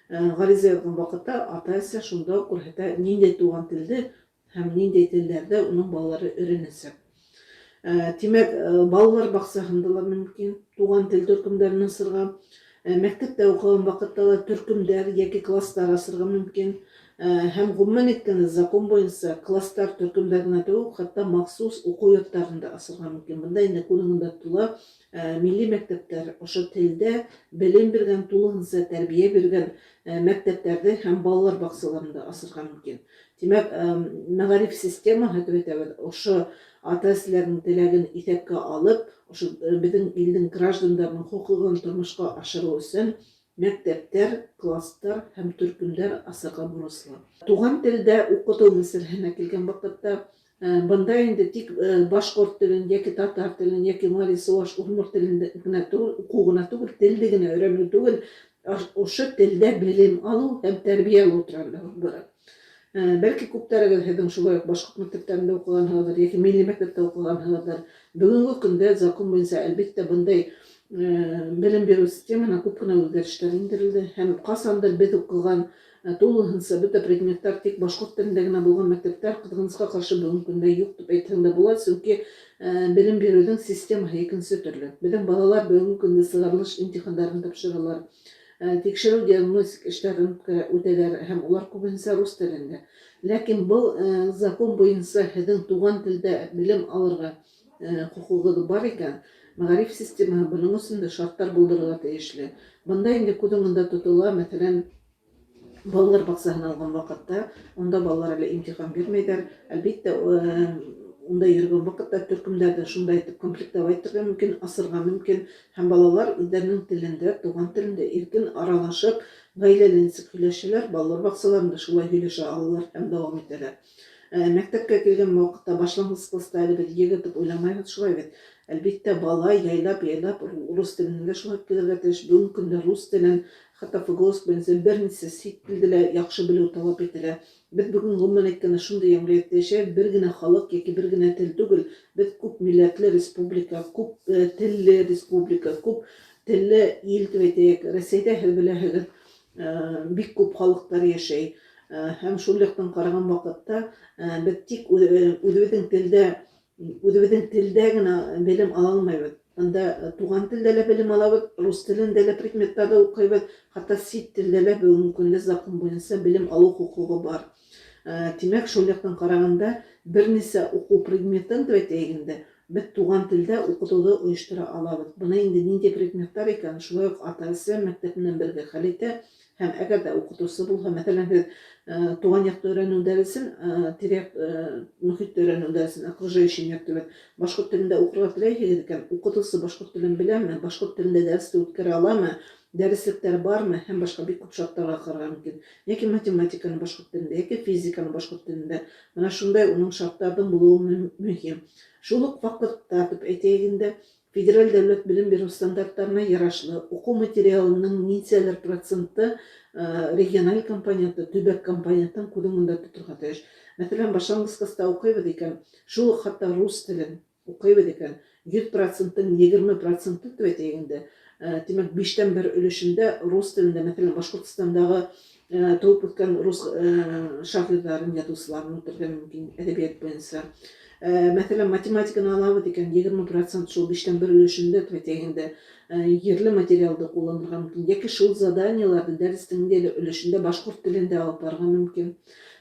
ғариза яҙған ваҡытта ата-әсә шунда уҡ күрһәтә, ниндәй туған телде һәм ниндәй телдәрҙе уның балалары өйрәнәсәк. Тимәк, балалар баҡсаһында ла мөмкин туған тел төркөмдәрен асырға. Мәктәптә уҡыған ваҡытта ла төркөмдәр йәки класстар асырға мөмкин. Һәм ғөмүмән әйткәндә, закон буйынса класстар, төркөмдәр генә түгел, хатта махсус уҡыу йорттарын да асырға мөмкин. Бында инде күҙ уңында тотола милли мәктәптәр, ошо телдә белем биргән, тулыһынса тәрбиә биргән мәктәптәрҙе һәм балалар баҡсаларын да асырға мөмкин. Тимәк, мәғариф системаһы дип әйтәбеҙ, ошо ата-әсәләрнең теләген иҫәпкә алып, ошо беҙҙең илдең граждандарының хоҡуғын тормошҡа ашырыу өсөн мәктәптәр, класстар һәм төркөмдәр асырға бурыслы. Туған телдә уҡытыу мәсьәләһенә килгән ваҡытта, бында инде тик башҡорт телен йәки татар телен йәки мари, сыуаш, удмурт телен генә түгел, уҡыу ғына түгел, телде генә өйрәнеү түгел, ошо телдә белем алыу һәм тәрбиә алыу турында һүҙ бара. Бәлки күптәрегеҙ һеҙҙең шулай уҡ башҡорт мәктәптәрендә уҡығанһығыҙҙыр йәки милли мәктәптә уҡығанһығыҙҙыр. Бөгөнгө көндә закон буйынса, әлбиттә, бындай белем биреү системаһына күп кенә үҙгәрештәр индерелде һәм ҡасандыр беҙ уҡыған тулыһынса бөтә предметтар тик башҡорт телендә генә булған мәктәптәр, ҡыҙғанысҡа ҡаршы, бөгөнгө көндә юҡ тип әйтһәң дә була, сөнки белем биреүҙең системаһы икенсе төрлө. Беҙҙең балалар бөгөнгө көндә сығарылыш имтихандарын тапшыралар. Тикшереү диагностик эшләрен үтәләр һәм улар күбенсә рус телендә. Ләкин был закон буйынса һеҙҙең туған телдә белем алырға хокукығыҙ бар икән, мәгариф системаһы бының өсөн дә шарттар булдырырға тейешле. Бында инде күҙ уңында тотола, мәҫәлән, балалар баҡсаһын алған ваҡытта, унда балалар әле имтихан бирмәйҙәр. Әлбиттә, унда йөрөгән ваҡытта төркөмдәрҙе шундай итеп комплектовать итергә мөмкин, асырға мөмкин. Һәм балалар үҙҙәренең телендә, туған телендә иркен аралашып, гаиләлә нисек һөйләшәләр, балалар баҡсаларында шулай һөйләшә алалар һәм дауам итәләр. Мәктәпкә килгән вакытта башлангыч класста әле беҙ ЕГЭ дип уйламайбыҙ, шулай бит. Әлбиттә, бала яйлап-яйлап рус теленә дә шулай килергә тиеш. Бүгенге көндә рус телен, хатта ФГОС буенча берничә сит телде лә яхшы белү таләп ителә. Без бүген, гомумән әйткәндә, шундый җәмгыятьтә яшәйбез, бер генә халык яки бер генә тел түгел, без күп милләтле республика, күп телле республика, күп телле ил дип әйтәйек. Рәсәйдә, һез беләһегез, бик күп халыклар яшәй. Һәм шул яктан караган вакытта без тик үзебезнең телдә Үзебезнең телдә генә белем ала алмайбыз. Анда туган телдә лә белем алабыз, рус телендә лә предметларда укыйбыз, хәтта сит телдә лә бүгенге көндә закон буенча белем алу хокугы бар. Тимәк, шул яктан караганда, берничә уку предметын, дип әйтәйек инде, без туган телдә укытуды оештыра алабыз. Быны инде нинди предметлар икән, шулай ук ата-әсә мәктәп белән бергә хәл итә. Һәм әгәр дә укытучы булһа, мәсәлән, һез туган якта өйрәнү дәресен, тирә-як мөхиттә өйрәнү дәресен, окружающий мир дип, башкорт телендә укырга теләйһегез икән, укытучы башкорт телен беләме, башкорт телендә дәресне үткәрә аламы, дәреслекләр бармы һәм башка бик күп шартларга карарга мөмкин. Яки математиканы башкорт телендә, яки физиканы башкорт телендә. Менә шундай уның шартларның булуы мөһим. Шул ук вакытта, дип әйтәйек инде, Федераль дәүләт белем бирү стандартларына ярашлы, уку материалының ничәдер проценты региональ компоненты, төбәк компонентын күз уңында тотырга тиеш. Мәсәлән, башлангыч класста укыйбыз икән, шул ук хәтта рус телен укыйбыз икән, 100 процентның 20 проценты дип әйтәйек инде, димәк, биштән бер өлешендә рус телендә, мәсәлән, Башкортстандагы туып үскән рус шагыйрьләрен, язучыларын үтәргә мөмкин әдәбият буенча. Мәсәлән, математиканы алабыз икән, 20 процент шул биштән бер өлешендә, дип әйтәйек инде, җирле материалды кулланырга мөмкин. Яки шул заданиеләрне дәреснең ниндәйдер өлешендә башкорт телендә алып барырга мөмкин.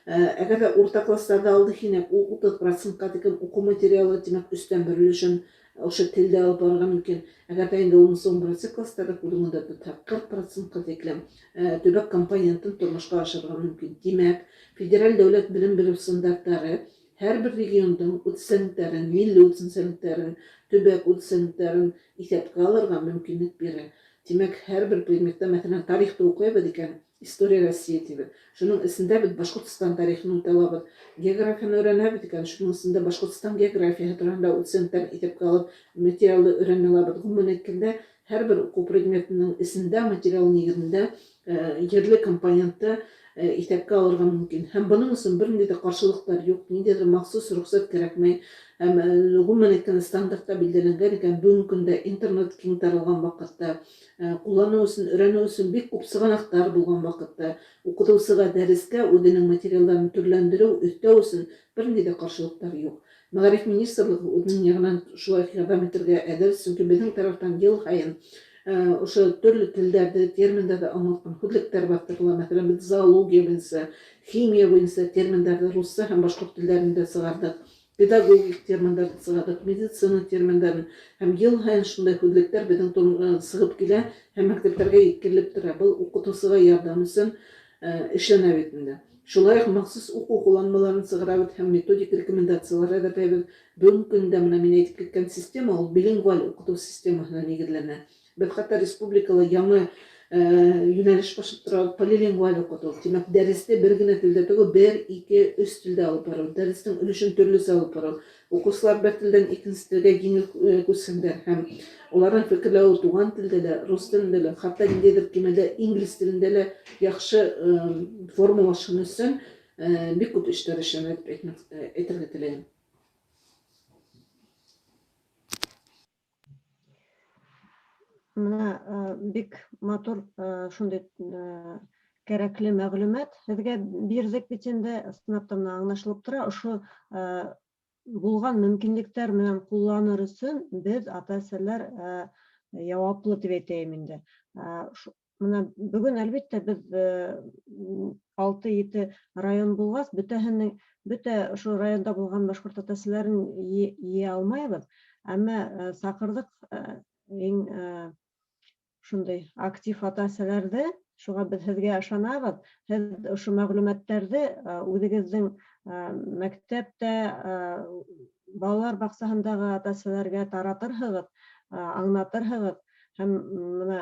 Әгәр дә урта классларда алдык инәк, ул 30 процентка тиклем уку материалы, димәк, өстән бер өлешен Ошо телдә алып барырга мөмкин. Әгәр дә инде унынчы, унберенче класста да күз уңында тотсак, 40 процентка тиклем төбәк компонентын тормышка ашырырга мөмкин. Димәк, федераль дәүләт белем бирү стандартлары һәрбер регионның үзенчәлекләрен, милли үзенчәлекләрен, төбәк үзенчәлекләрен исәпкә алырга мөмкинлек бирә. Димәк, һәрбер предметта, мәсәлән, тарихты укыйбыз икән, История России дибез. Шуның эчендә без Башкортстан тарихын үтә алабыз. Географияне өйрәнәбез икән, шуның эчендә Башкортстан географияһе турында үтсәнтән исәпкә алып, материалны өйрәнә алабыз. Гомумән әйткәндә, һәрбер уку предметының эчендә, материал нигезендә җирле компонентты исәпкә алырга мөмкин. Һәм моның өчен бернинди дә каршылыклар юк, ниндидер махсус рөхсәт кирәкми. Һәм гомумән әйткәндә, стандартта билгеләнгән икән, бүгенге көндә интернет киң таралган вакытта, Куллану өчен, өйрәнү өчен бик күп чыганаклар булган вакытта, укытучыга дәрескә үзенең материалларын төрләндерү, өстәү өчен бернинди дә каршылыклар юк. Мәгариф министрлыгы үзенең ягыннан шулай ук ярдәм итәргә әзер, чөнки безнең тарафтан ел һаен Ошо төрлө телдәрҙе, терминдарҙы аңлатҡан һүҙлектәр баҫтырыла. Мәҫәлән, беҙ зоология буйынса, химия буйынса терминдарҙы русса һәм башҡорт телдәрендә сығарҙыҡ. Педагогик терминдарҙы сығарҙыҡ, медицина терминдарын. Һәм йыл һайын шундай һүҙлектәр беҙҙең сығып килә һәм мәктәптәргә еткерелеп тора. Был уҡытыусыға ярҙам өсөн эшләнә бит инде. Шулай уҡ махсус уҡыу ҡулланмаларын сығарабыҙ һәм методик рекомендациялар әҙерләйбеҙ. Бөгөнгө көндә мына мин әйтеп киткән система ул билингваль уҡытыу системаһына нигеҙләнә. Беҙ хатта республикала яңы йүнәлеш башлап торабыҙ, полилингваль уҡытыу. Тимәк, дәресте бер генә телдә түгел, бер, ике, өс телдә алып барыу, дәрестең өлөшөн төрлөсә алып барыу. Уҡыусылар бер телдән икенсе телгә еңел күсһендәр һәм уларҙың фекерләүе туған телдә лә, рус телендә лә, хатта ниндәйҙер кимәлдә инглиз телендә лә яҡшы формалашһын өсөн бик күп эштәр эшләнә дип әйтергә теләйем. Мына бик матур шундай кәрәкле мәғлүмәт һеҙгә бирҙек бит инде, ысынлап та мына аңлашылып тора. Ошо булған мөмкинлектәр менән ҡулланыр өсөн беҙ ата-әсәләр яуаплы тип әйтәйем инде. Мына бөгөн әлбиттә беҙ 6-7 район булғас, бөтә ошо районда булған башҡорт ата-әсәләрен йыя алмайбыҙ, әммә саҡырҙыҡ иң шундай актив ата-әсәләрҙе, шуға беҙ һеҙгә ышанабыҙ. Һеҙ ошо мәғлүмәттәрҙе үҙегеҙҙең мәктәптә, балалар баҡсаһындағы ата-әсәләргә таратырһығыҙ, аңлатырһығыҙ. Һәм мына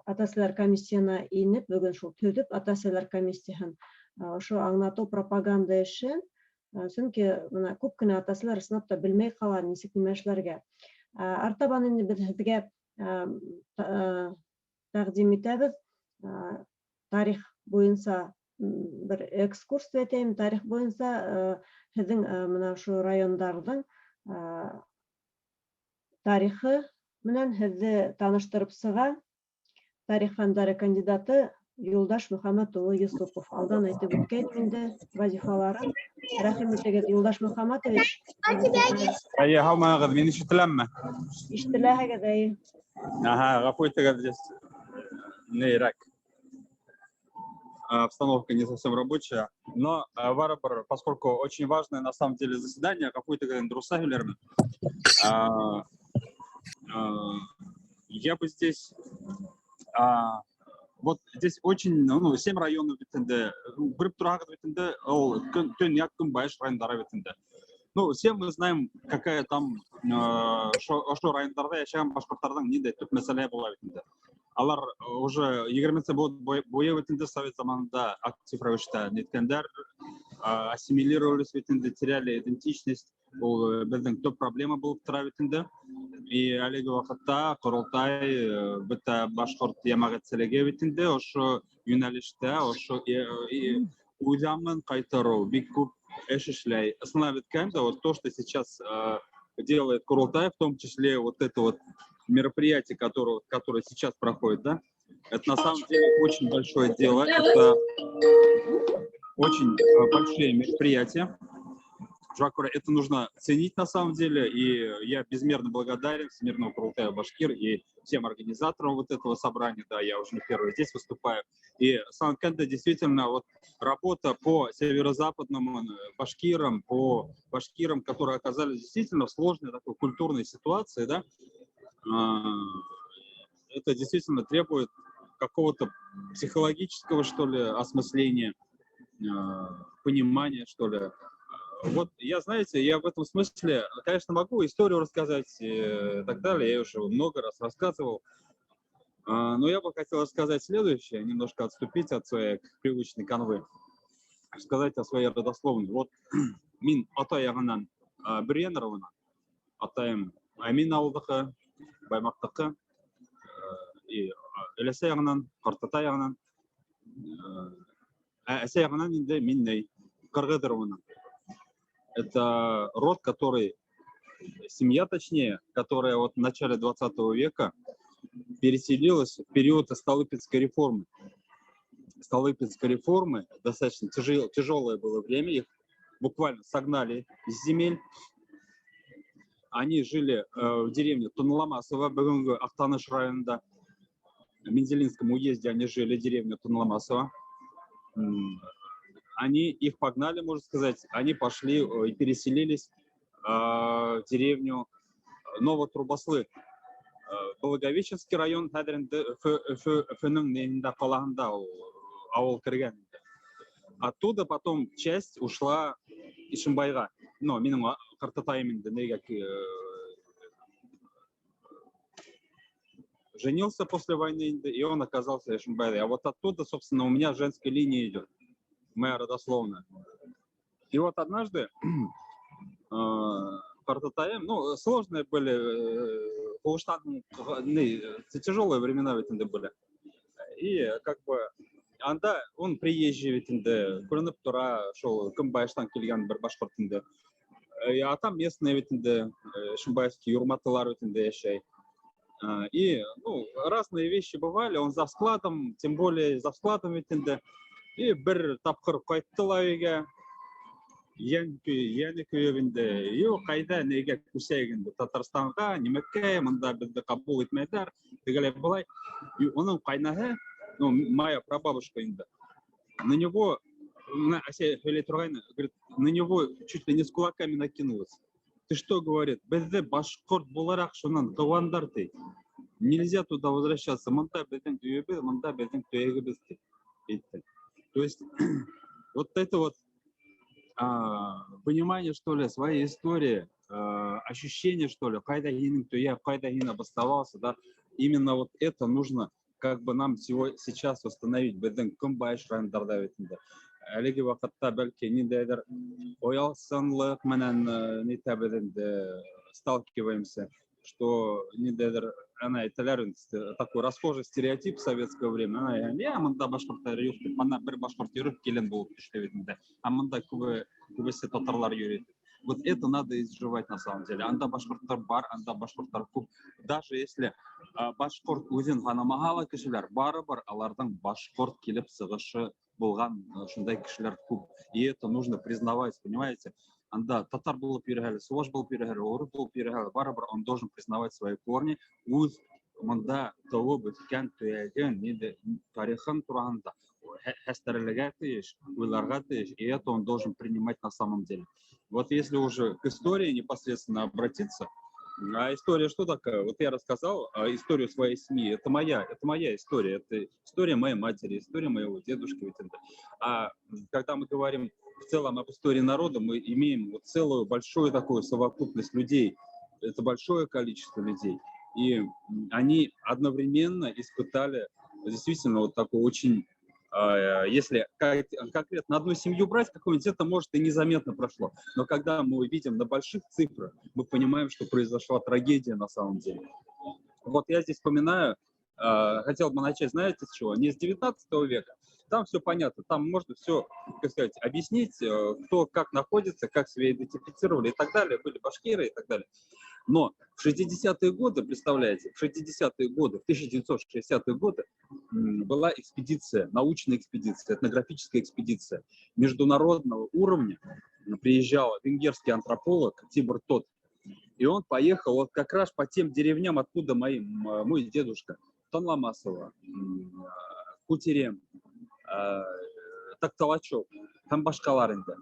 ата-әсәләр комиссияһына инеп, бөгөн шул төҙөп ата-әсәләр комиссияһын, ошо аңлатыу пропаганда эшен, сөнки мына күп кенә ата-әсәләр ысынлап та белмәй ҡала нисек нимә эшләргә. Артабан инде беҙ һеҙгә тәҡдим итәбеҙ, тарих буйынса бер экскурс тип әйтәйем, тарих буйынса һеҙҙең мына ошо райондарҙың тарихы менән һеҙҙе таныштырып сыға тарих фәндәре кандидаты Юлдаш Мөхәммәт улы Йосопов. Алдан әйтеп үткәйнем инде вазифаларын. Рәхим итегеҙ, Юлдаш Мөхәммәтович. Әйе, һаумыһығыҙ, мин ишетеләмме? Ишетеләһегеҙ, әйе. Ага, ғәфү итегеҙ, здесь нейрәк. Обстановка не совсем рабочая, но барыбер, поскольку очень важное на самом деле заседание, ғәфү итегеҙ инде русса һөйләрмен. Я бы здесь, вот здесь очень, ну, 7 районов бит инде, күреп тораһығыҙ бит инде, ул төньяҡ көнбайыш райондары бит инде. Ну, все мы знаем, какая там, ошо райондарҙа йәшәгән башҡорттарҙың ниндәй төп мәсьәлә була бит инде. Алар уже егерменсе быуат буйы бит инде совет заманында актив рәүештә ниткәндәр, ассимилировались бит инде, теряли идентичность. Ул беҙҙең төп проблема булып тора бит инде. И әлеге ваҡытта Ҡоролтай, бөтә башҡорт йәмәғәтселеге бит инде ошо йүнәлештә, ошо үҙ ҡайтарыу бик күп эш эшләй. Ысынлап әйткәндә, вот то, что сейчас делает Курултай, в том числе вот это вот мероприятие, которое сейчас проходит, да, это на самом деле очень большое дело, это очень большие мероприятия. Жакура, это нужно ценить на самом деле, и я безмерно благодарен Всемирному Курултаю Башкир и всем организаторам вот этого собрания, да, я уже не первый здесь выступаю. И Санкенда действительно вот работа по северо-западным башкирам, по башкирам, которые оказались действительно в сложной такой культурной ситуации, да, это действительно требует какого-то психологического, что ли, осмысления, понимания, что ли. Вот я, знаете, я в этом смысле, конечно, могу историю рассказать и так далее, я уже много раз рассказывал, но я бы хотел рассказать следующее, немножко отступить от своей привычной канвы, рассказать о своей родословной. Вот мин атай яғынан Бөрйән ырыуынан, атайым Әмин ауылдыҡы, Баймаҡтыҡы, и өләсәй яғынан, ҡартатай яғынан, әсәй яғынан инде мин ни, ҡырғыҙ ырыуынан. Это род, который, семья точнее, которая вот в начале 20 века переселилась в период Столыпинской реформы. Столыпинской реформы, достаточно тяжелое было время, их буквально согнали с земель. Они жили в деревне Тонламасово, бөгөнгө Аҡтаныш районында. Мензелинском уезде они жили, деревню Танламасово. Они их погнали, можно сказать, они пошли и переселились в деревню Новотрубаслы. Благовещенский район хәҙер инде Өфөнөң нейендә, ҡалаһында ул ауыл кергән. Оттуда потом часть ушла Ишимбайға. Ну, минең ҡартатайым инде нейгә женился после войны, и он оказался в Ишимбайе. А вот оттуда, собственно, у меня женская линия идет, моя родословная. И вот однажды ҡартатайым, ну, сложные были, һуғыштан, тяжелые времена ведь инде были. И как бы анда он приезжий ведь инде, күренеп тора, шул көнбайыштан килгән бер башҡорт инде. А там местные ведь инде, ишимбайский юрматылар ведь инде йәшәй. И, ну, разные вещи бывали, он за складом, тем более за складом ведь инде. И бер тапҡыр ҡайтты ла өйгә, йәне көйөп инде, юҡ, ҡайҙа, нигә күсәйек инде Татарстанға, нимәкәй, мында беҙҙе ҡабул итмәйҙәр, тегеләй былай. И уның ҡайнаһы, ну, моя прабабушка инде, на него, на, әсәй һөйләй торғайны, говорит, на него чуть ли не с кулаками накинулась. Ты что, говорит, беҙҙе башҡорт булараҡ шунан ҡыуғандар, ти. Нельзя туда возвращаться, мында беҙҙең өйөбөҙ, мында беҙҙең төйәгебеҙ, ти, әйтте. То есть вот это вот понимание, что ли, своей истории, ощущение, что ли, ҡайҙа һинең төйәк, ҡайҙа һин обосновался, да, именно вот это нужно как бы нам всего сейчас восстановить беҙҙең көнбайыш райондарҙа бит инде. Әлеге ваҡытта бәлки ниндәйҙер оялсанлыҡ менән нитәбеҙ инде, сталкиваемся, что ниндәйҙер, ана әйтәләр инде, такой расхожий стереотип в советское время, ана, я мында башҡорттар юҡ тип, ана бер башҡорт йөрөп килен булып төштө бит инде, а мында күбесе татарлар йөрөй. Вот это надо изживать на самом деле. Анда башҡорттар бар, анда башҡорттар күп. Даже если башҡорт үҙен һанамаһа ла кешеләр, барыбер аларҙың башҡорт килеп сығышы булған, шундай кешеләр күп. И это нужно признавать, понимаете? Анда татар булып йөрөһә, суваш булып йөрөһә, урыҫ булып йөрөһә, барыбер он должен признавать свои корни, үҙ мында тыуып үҫкән төйәген, ниндәй тарихын тураһында хәстәрләргә тейеш, уйларға тейеш, и это он должен принимать на самом деле. Вот если уже к истории непосредственно обратиться, а история что такая? Вот я рассказал историю своей семьи, это моя история, это история моей матери, история моего дедушки. Ведь это. А когда мы говорим в целом об истории народа, мы имеем вот целую большую такую совокупность людей, это большое количество людей, и они одновременно испытали действительно вот такой очень, если конкретно одну семью брать какую-нибудь, это может и незаметно прошло. Но когда мы увидим на больших цифрах, мы понимаем, что произошла трагедия на самом деле. Вот я здесь вспоминаю, хотел бы начать, знаете, с чего? Не с 19 века. Там все понятно, там можно все, как сказать, объяснить, кто как находится, как себя идентифицировали и так далее, были башкиры и так далее. Но в 60-е годы, представляете, в 60-е годы, в 1960-е годы была экспедиция, научная экспедиция, этнографическая экспедиция международного уровня. Приезжал венгерский антрополог Тибор Тот, и он поехал вот как раз по тем деревням, откуда мой дедушка, Танламасово, Кутерем, Такталачок, там башҡалар инде.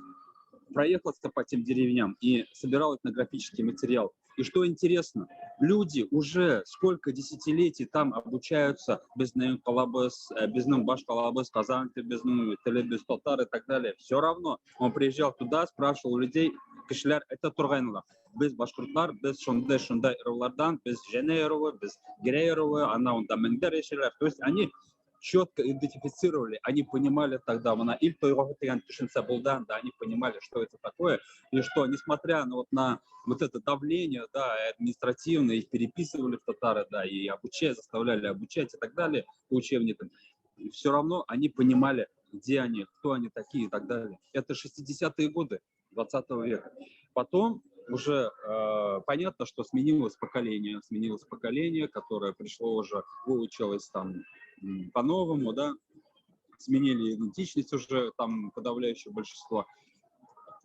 Проехался по тем деревням и собирал этнографический материал. И что интересно, люди уже сколько десятилетий там обучаются, беҙҙең ҡалабыҙ, беҙҙең баш ҡалабыҙ, Ҡазан, беҙҙең телебеҙ, татар и так далее. Все равно он приезжал туда, спрашивал людей, кешеләр әйтә торғайнылар. Беҙ башҡорттар, беҙ шундай шундай ырыуҙарҙан, беҙ Жәнәй ырыуы, беҙ Гәрәй ырыуы, ана унда меңдәр йәшәйләр. То есть они четко идентифицировали, они понимали тогда, мына ил тойғоһо тигән төшөнсә булды, да, они понимали, что это такое, и что, несмотря на вот это давление, да, административное, их переписывали в татары, да, и обучать, заставляли обучать и так далее по учебникам, все равно они понимали, где они, кто они такие и так далее. Это 60-е годы 20 века. Потом уже понятно, что сменилось поколение, которое пришло уже, выучилось там по-новому, да, сменили идентичность уже там подавляющее большинство.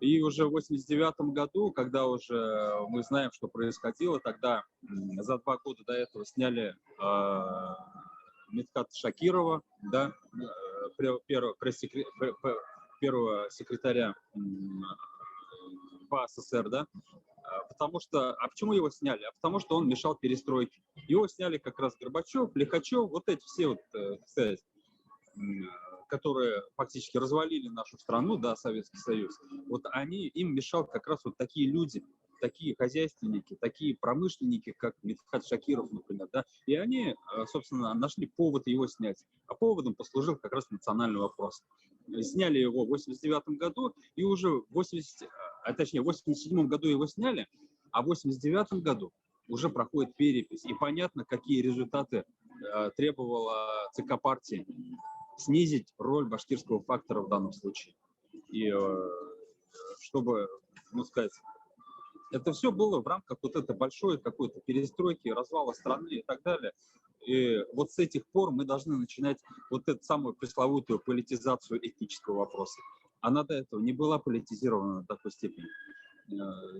И уже в 89 году, когда уже мы знаем, что происходило, тогда за 2 года до этого сняли Мидхата Шакирова, да, первого секретаря БАССР, да, потому что, а почему его сняли? А потому что он мешал перестройке. Его сняли как раз Горбачев, Лихачев, вот эти все вот, так сказать, которые фактически развалили нашу страну, да, Советский Союз, вот они, им мешал как раз вот такие люди, такие хозяйственники, такие промышленники, как Мидхат Шакиров, например, да, и они, собственно, нашли повод его снять. А поводом послужил как раз национальный вопрос. Сняли его в 89 году, и уже в 80, а точнее, в 87 году его сняли, а в 89 году уже проходит перепись. И понятно, какие результаты требовала ЦК партии. Снизить роль башкирского фактора в данном случае. И чтобы, ну сказать, это все было в рамках вот этой большой какой-то перестройки, развала страны и так далее. И вот с этих пор мы должны начинать вот эту самую пресловутую политизацию этнического вопроса. Она до этого не была политизирована до такой степени.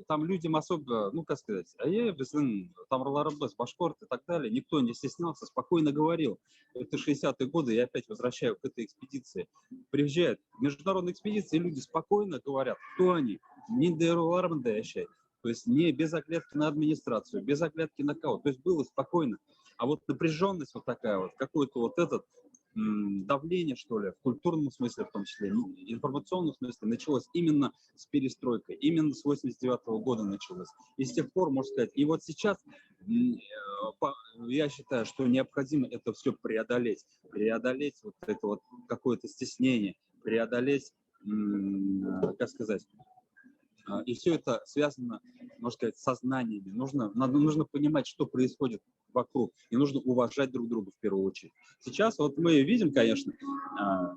Там людям особо, ну, как сказать, а я беҙҙең тамырларыбыҙ, башҡорт и так далее, никто не стеснялся, спокойно говорил. Это 60-е годы, я опять возвращаю к этой экспедиции. Приезжают международные экспедиции, люди спокойно говорят, кто они, не. То есть не без оглядки на администрацию, без оглядки на кого. То есть было спокойно. А вот напряженность вот такая вот, какое-то вот этот давление, что ли, в культурном смысле в том числе, информационном смысле, началось именно с перестройкой, именно с 89 года началось. И с тех пор, можно сказать, и вот сейчас я считаю, что необходимо это все преодолеть, преодолеть вот это вот какое-то стеснение, преодолеть, как сказать, и все это связано, можно сказать, со знаниями. Нужно понимать, что происходит вокруг, и нужно уважать друг друга в первую очередь. Сейчас вот мы видим, конечно,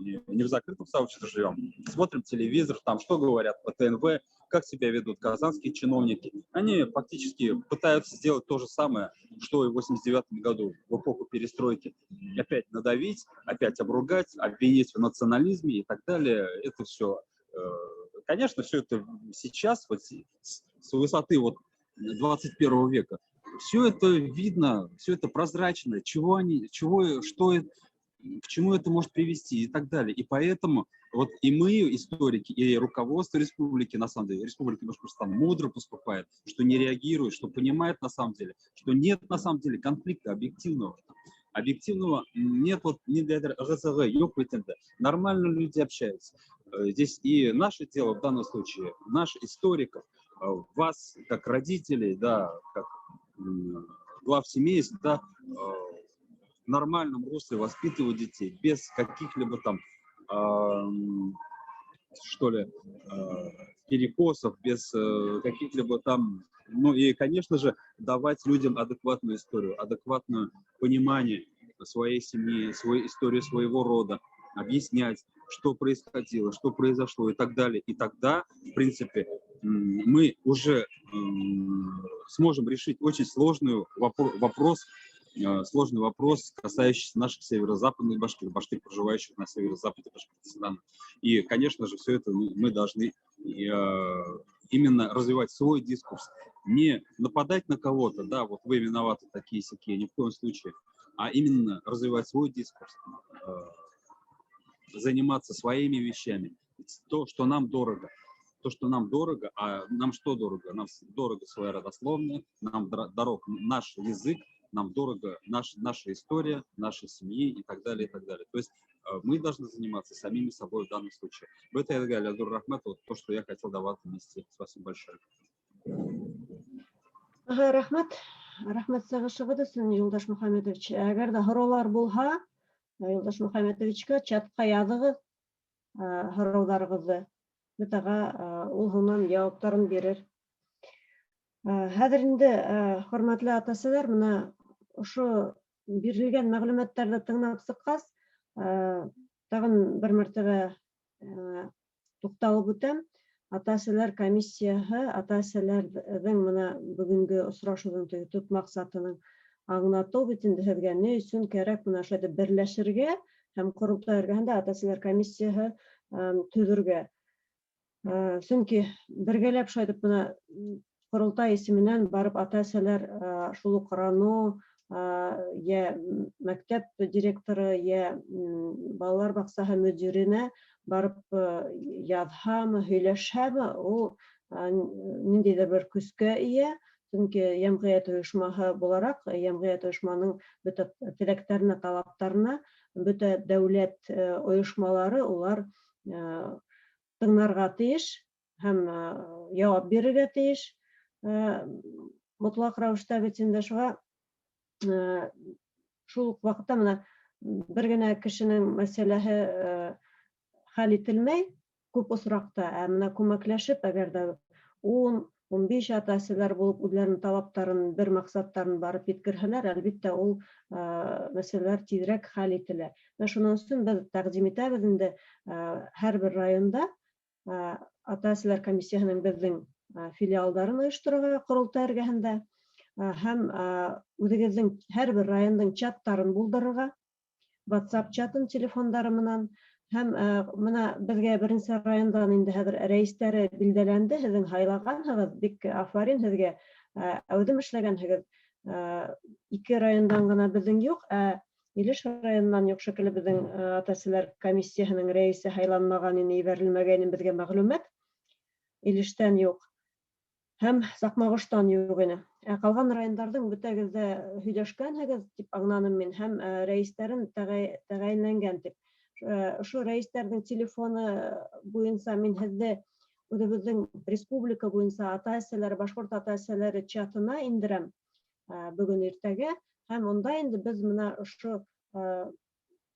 не в закрытом сообществе живем, смотрим телевизор, там что говорят по ТНВ, как себя ведут казанские чиновники. Они фактически пытаются сделать то же самое, что и в 89 году, в эпоху перестройки. Опять надавить, опять обругать, обвинить в национализме и так далее. Это все, конечно, все это сейчас, вот с высоты вот 21 века, все это видно, все это прозрачно, чего они, чего, что это, к чему это может привести и так далее. И поэтому вот и мы, историки, и руководство республики, на самом деле, Республики Башкортостан мудро поступает, что не реагирует, что понимает на самом деле, что нет на самом деле конфликта объективного. Объективного нет вот ни для ГЗГ, ёпта, нормально люди общаются. Здесь и наше дело в данном случае, наших историков, вас как родителей, да, как глав семейств, да, в нормальном русле воспитывать детей, без каких-либо там, что ли, перекосов, без каких-либо там, ну и, конечно же, давать людям адекватную историю, адекватное понимание своей семьи, свою историю своего рода, объяснять, что происходило, что произошло и так далее. И тогда, в принципе, мы уже сможем решить очень сложный вопрос, сложный вопрос, касающийся наших северо-западных башкир, башкир, проживающих на северо-западе Башкортостана. И, конечно же, все это мы должны именно развивать свой дискурс, не нападать на кого-то, да, вот вы виноваты такие-сякие, ни в коем случае, а именно развивать свой дискурс, заниматься своими вещами, то, что нам дорого. То, что нам дорого, а нам что дорого? Нам дорого своя родословная, нам дорог наш язык, нам дорого наша история, нашей семьи и так далее, и так далее. То есть мы должны заниматься самими собой в данном случае. В этой Галя Рахмет, вот то, что я хотел до вас донести. Спасибо большое. Ага, рәхмәт. Рәхмәт сығышығыҙ өсөн, Юлдаш Мөхәммәтович. Әгәр ҙә һорауҙар булһа, Юлдаш Мөхәммәтовичҡа чатҡа яҙығыҙ һорауҙарығыҙҙы. Беҙ уға ул һуңынан яуаптарын бирер. Хәҙер инде, хөрмәтле ата-әсәләр, бына ошо бирелгән мәғлүмәттәрҙе тыңлап сыҡҡас, тағын бер мәртәбә туҡталып үтәм. Ата-әсәләр комиссияһы, ата-әсәләрҙең бына бөгөнгө осрашыуҙың теге төп маҡсатының аңлатыу бит инде һеҙгә ни өсөн кәрәк бына шулай итеп берләшергә һәм ҡоролтай эргәһендә ата-әсәләр комиссияһы төҙөргә. Сөнки бергәләп шулай итеп бына ҡоролтай исеменән барып ата-әсәләр шул уҡ РАНО Йә мәктәп директоры, йә балалар баҡсаһы мөдиренә барып яҙһамы, һөйләшһәме, ул ниндәйҙер бер көскә эйә, сөнки йәмғиәт ойошмаһы булараҡ, йәмғиәт ойошманың бөтә теләктәренә, талаптарына бөтә дәүләт ойошмалары улар тыңларға тейеш һәм яуап бирергә тейеш мотлаҡ рәүештә бит инде. Шуға шул уҡ ваҡытта бына бер генә кешенең мәсьәләһе хәл ителмәй күп осраҡта, ә бына күмәкләшеп, әгәр ҙә 10-15 ата-әсәләр булып үҙҙәренең талаптарын, бер маҡсаттарын барып еткерһәләр, әлбиттә, ул мәсьәләләр тиҙерәк хәл ителә. Менә шуның өсөн беҙ тәҡдим итәбеҙ инде һәр бер районда ата-әсәләр комиссияһының беҙҙең филиалдарын ойошторорға ҡоролтай эргәһендә һәм үҙегеҙҙең һәр бер райондың чаттарын булдырырға, WhatsApp чатын телефондары менән. Һәм бына беҙгә беренсе райондан инде хәҙер рәйестәре билдәләнде, һеҙҙең һайлағанһығыҙ, бик афарин һеҙгә, әүҙем эшләгәнһегеҙ. Ике райондан ғына беҙҙең юҡ, ә Илеш районынан юҡ шикелле беҙҙең ата-әсәләр комиссияһының рәйесе һайланмаған ине, ебәрелмәгәйне беҙгә мәғлүмәт. Илештән юҡ һәм Саҡмағоштан юҡ ине. Ә ҡалған райондарҙың бөтәгеҙ ҙә һөйләшкәнһегеҙ тип аңланым мин, һәм рәйестәрен тәғәйенләнгән тип. Ошо рәйестәрҙең телефоны буйынса мин һеҙҙе үҙебеҙҙең республика буйынса ата-әсәләр, башҡорт ата-әсәләре чатына индерәм бөгөн иртәгә, һәм унда инде беҙ бына ошо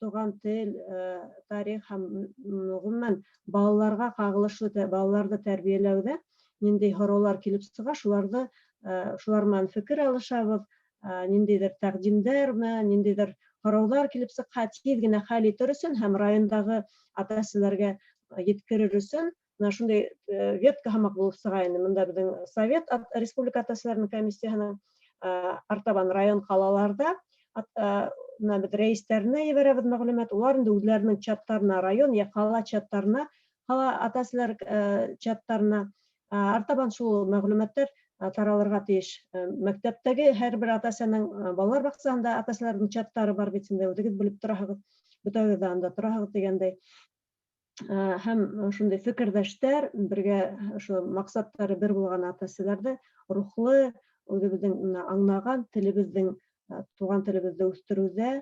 туған тел, тарих һәм ғөмүмән балаларға ҡағылышлы балаларҙы тәрбиәләүҙә ниндәй һораулар килеп сыға, шуларҙы шулар менән фекер алышабыҙ, ниндәйҙер тәҡдимдәрме, ниндәйҙер һорауҙар килеп сыҡһа, тиҙ генә хәл итер өсөн һәм райондағы ата-әсәләргә еткерер өсөн бына шундай ветка һымаҡ булып сыға инде. Бында беҙҙең совет республика ата-әсәләренең комиссияһының артабан район ҡалаларҙа бына беҙ рәйестәренә ебәрәбеҙ мәғлүмәт, улар инде үҙҙәренең чаттарына, район йә ҡала чаттарына, ҡала ата-әсәләр чаттарына артабан шул мәғлүмәттәр таралырға тейеш. Мәктәптәге һәр бер ата-әсәнең, балалар баҡсаһында ата-әсәләрҙең чаттары бар бит инде, үҙегеҙ белеп тораһығыҙ, бөтәгеҙ ҙә анда тораһығыҙ тигәндәй. Һәм шундай фекерҙәштәр, бергә ошо маҡсаттары бер булған ата-әсәләрҙе рухлы, үҙебеҙҙең бына аңлаған телебеҙҙең, туған телебеҙҙе үҫтереүҙә,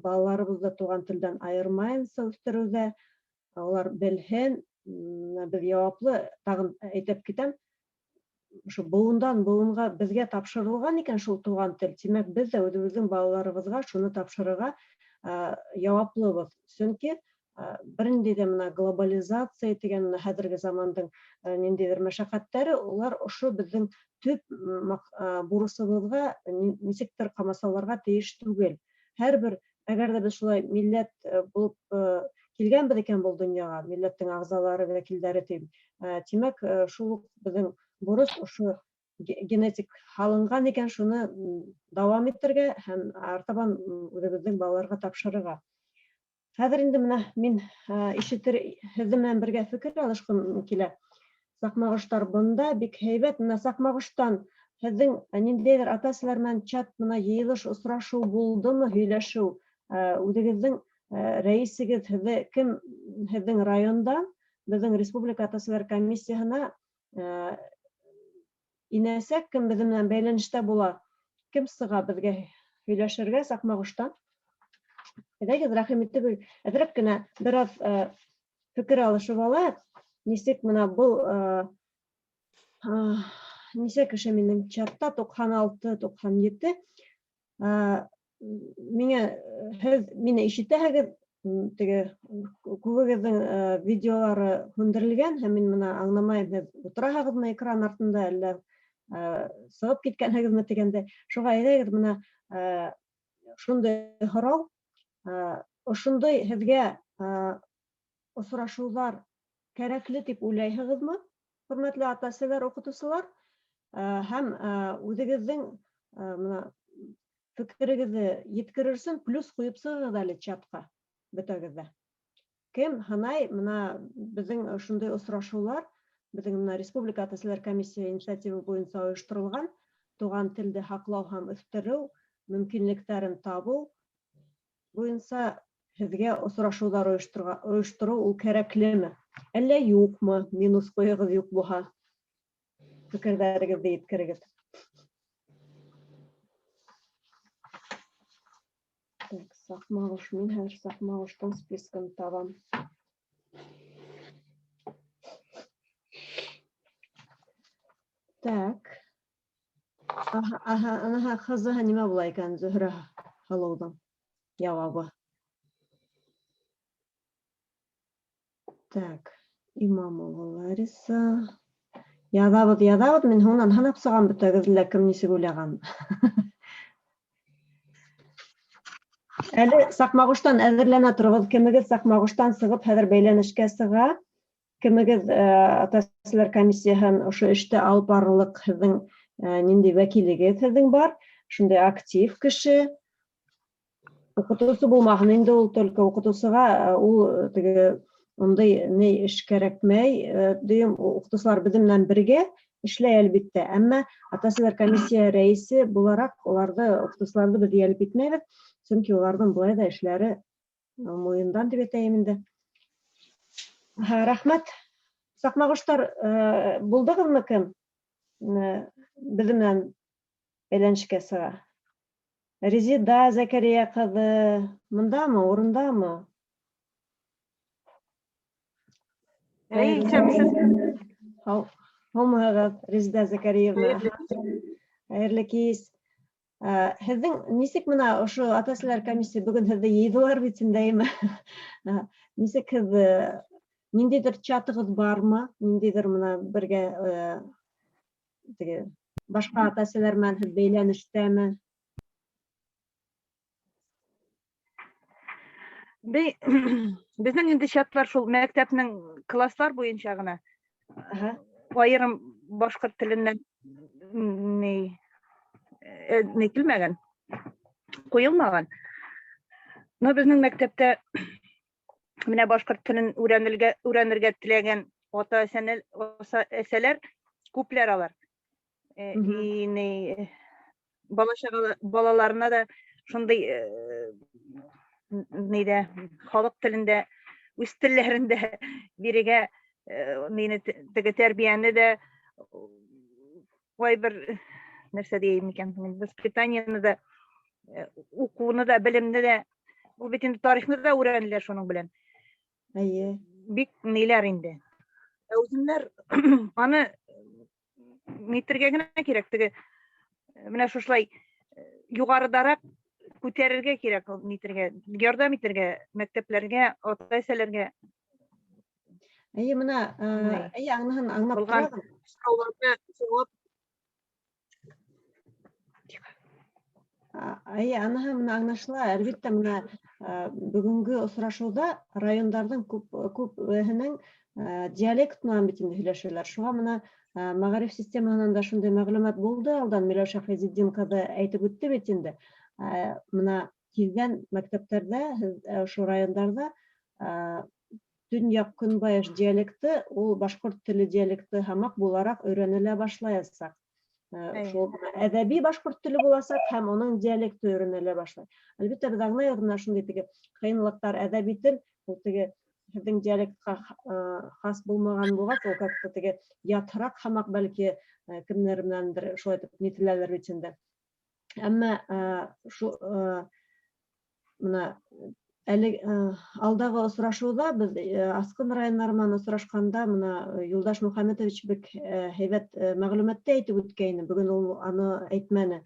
балаларыбыҙҙы туған телдән айырмайынса үҫтереүҙә, улар белһен, беҙ яуаплы, тағын әйтеп китәм, ошо быуындан быуынға беҙгә тапшырылған икән шул туған тел, тимәк, беҙ ҙә үҙебеҙҙең балаларыбыҙға шуны тапшырырға яуаплыбыҙ. Сөнки бер ниндәй ҙә бына глобализация тигән бына хәҙерге замандың ниндәйҙер мәшәҡәттәре, улар ошо беҙҙең төп бурысыбыҙға нисектер ҡамасауларға тейеш түгел. Һәр бер, әгәр ҙә беҙ шулай милләт булып килгәнбеҙ икән был донъяға, милләттең ағзалары, вәкилдәре тип, тимәк, шул уҡ беҙҙең бурыс ошо генетик һалынған икән, шуны дауам итергә һәм артабан үҙебеҙҙең балаларға тапшырырға. Хәҙер инде бына мин ишетер, һеҙҙең менән бергә фекер алышҡым килә. Саҡмағоштар бында бик һәйбәт. Бына Саҡмағоштан һеҙҙең ниндәйҙер ата-әсәләр менән чат, бына йыйылыш, осрашыу булдымы, һөйләшеү? Үҙегеҙҙең рәйесегеҙ һеҙҙе кем һеҙҙең районда беҙҙең республика ата-әсәләр комиссияһына инәсәк, кем беҙҙең менән бәйләнештә була, кем сыға беҙгә һөйләшергә Саҡмағоштан? Әйҙәгеҙ, рәхим итеп, әҙерәк кенә бер аҙ фекер алышып алайыҡ. Нисек бына был, нисә кеше минең чатта? 96, 97. Миңә һеҙ мине ишетәһегеҙ, теге күбегеҙҙең видеолары һүндерелгән, һәм мин бына аңламайым, һеҙ ултыраһығыҙмы экран артында, әллә сығып киткәнһегеҙме тигәндәй. Шуға әйҙәгеҙ, бына шундай һорау, ошондай һеҙгә осрашыуҙар кәрәкле тип уйлайһығыҙмы, хөрмәтле ата-әсәләр, уҡытыусылар? Һәм үҙегеҙҙең бына фекерегеҙҙе еткерер өсөн плюс ҡуйып сығығыҙ әле чатҡа бөтәгеҙ ҙә. Кем һанай бына беҙҙең ошондай осрашыулар, беҙҙең бына Республика ата-әсәләр комиссия инициатива буйынса ойошторолған туған телде һаҡлау һәм үҫтереү мөмкинлектәрен табыу буйынса һеҙгә осрашыуҙар ойоштороу ул кәрәклеме? Әллә юҡмы? Минус ҡуйығыҙ юҡ булһа. Фекерҙәрегеҙҙе еткерегеҙ. Так, Саҡмағош, мин хәҙер Саҡмағоштоң спискын табам. Так. Аһа, аһа, анаһа ҡыҙыһы нимә була икән Зөһрә һылыуҙың яуабы? Так, Имамова Лариса. Яҙабыҙ, яҙабыҙ, мин һуңынан һанап сығам бөтәгеҙҙе лә кем нисек уйлаған. Әле Саҡмағоштан әҙерләнә тороғоҙ. Кемегеҙ Саҡмағоштан сығып хәҙер бәйләнешкә сыға? Кемегеҙ ата-әсәләр комиссияһын ошо эште алып барырлыҡ һеҙҙең ниндәй вәкилегеҙ һеҙҙең бар? Шундай актив кеше. Уҡытыусы булмаһын инде ул, только уҡытыусыға ул теге ундай ни эш кәрәкмәй. Дөйөм уҡытыусылар беҙҙең менән бергә эшләй әлбиттә, әммә ата-әсәләр комиссия рәйесе булараҡ уларҙы, уҡытыусыларҙы беҙ йәлеп итмәйбеҙ, сөнки уларҙың былай ҙа эшләре муйындан тип әйтәйем инде. Рәхмәт. Саҡмағоштар, булдығыҙмы кем? Беҙҙең менән бәйләнешкә сыға. Резида Зәкәрия ҡыҙы мындамы, урындамы? Эй, исәнмесез. Һаумыһығыҙ, Резида Зәкәриевна. Хәйерле кис. Һеҙҙең нисек бына ошо ата-әсәләр комиссия бөгөн һеҙҙе йыйҙылар бит инде, әйме? Нисек һеҙ, ниндәйҙер чатығыҙ бармы? Ниндәйҙер бына бергә, теге башҡа ата-әсәләр менән һеҙ бәйләнештәме? Беҙҙең инде чатлар шул мәктәпнең класслар буйынса ғына. Айырым башҡорт теленән ни килмәгән, ҡуйылмаған. Но беҙҙең мәктәптә менә башҡорт телен өйрәнергә теләгән ата-әсәләр күпләр алар. И бала-чага балаларына да шундай нидә халыҡ телендә, үҙ телләрендә бирергә, мине теге тәрбиәне дә ҡайбер нәрсә тием икән, воспитаниены да, уҡыуны да, белемне дә, ул бит инде тарихны да өйрәнелә шуның белән. Әйе. Бик ниләр инде. Ә үземнәр аны нитергә генә кирәк, теге менә шушылай юғарыдараҡ күтәрергә кирәк, ул нитергә, ярҙам итергә мәктәпләргә, ата-әсәләргә. Әйе, бына, әйе, аңлаһын, аңлап Булған торабыҙ. сорауларына жауап. Әйе, аныһы менә аңлашыла. Әлбиттә, менә, бөгөнгө осрашыуҙа райондарҙың күбеһенең, диалект менән бит инде һөйләшәләр. Шуға бына, мәғариф системаһынан да шундай мәғлүмәт булды алдан, Миләүшә Фәйзетдин ҡыҙы әйтеп үтте бит инде. Бына тиҙҙән мәктәптәрҙә, һеҙ, ошо райондарҙа, төньяҡ көнбайыш диалекты, ул башҡорт теле диалекты һамаҡ булараҡ өйрәнелә башлаясаҡ. Шул әҙәби башҡорт теле буласаҡ һәм уның диалекты өйрәнелә башлай. Әлбиттә, беҙ аңлайбыҙ, бына шундай теге ҡыйынлыҡтар, әҙәби тел, ул теге һеҙҙең диалектҡа хас булмаған булғас, ул как-то теге ятыраҡ һамаҡ, бәлки, кемдәр менәндер шулай итеп нителәлер бит инде. Әммә, шу, бына әле, алдағы осрашыуҙа беҙ, Асҡын районнары менән осрашҡанда, бына Юлдаш Мөхәмәтович бик, һәйбәт, мәғлүмәтте әйтеп үткәйне, бөгөн ул аны әйтмәне.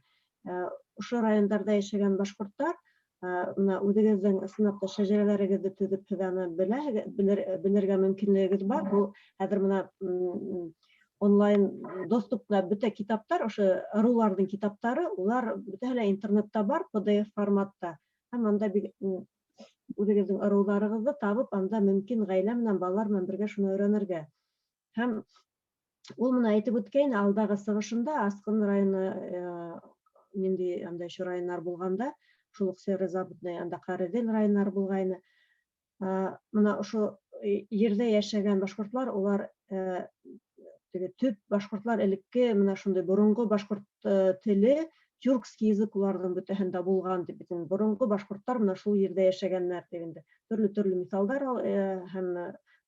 Ошо райондарҙа йәшәгән башҡорттар, бына үҙегеҙҙең ысынлап та шәжәрәләрегеҙҙе төҙөп, һеҙ аны белергә мөмкинлегегеҙ бар. Ул хәҙер бына, онлайн доступта бөтә китаптар, ошо ырыуларҙың китаптары, улар бөтәһе лә интернетта бар, P D F форматта. Һәм анда үҙегеҙҙең ырыуҙарығыҙҙы табып, анда мөмкин ғаилә менән, балалар менән бергә шуны өйрәнергә. Һәм ул бына әйтеп үткәйне, алдағы сығышында Асҡын районы, ниндәй анда еще райондар булғанда, шул уҡ Северо-Западный, анда Ҡариҙел районнары булғайны. Бына ошо ерҙә йәшәгән башҡортлар, улар, теге төп башҡортлар элекке, бына шундай боронғо башҡорт, теле Тюркский язык уларҙың бөтәһендә булған дип бит инде. Боронғо башҡорттар менә шул ерҙә йәшәгәннәр дип инде. Төрлө-төрлө миҫалдар һәм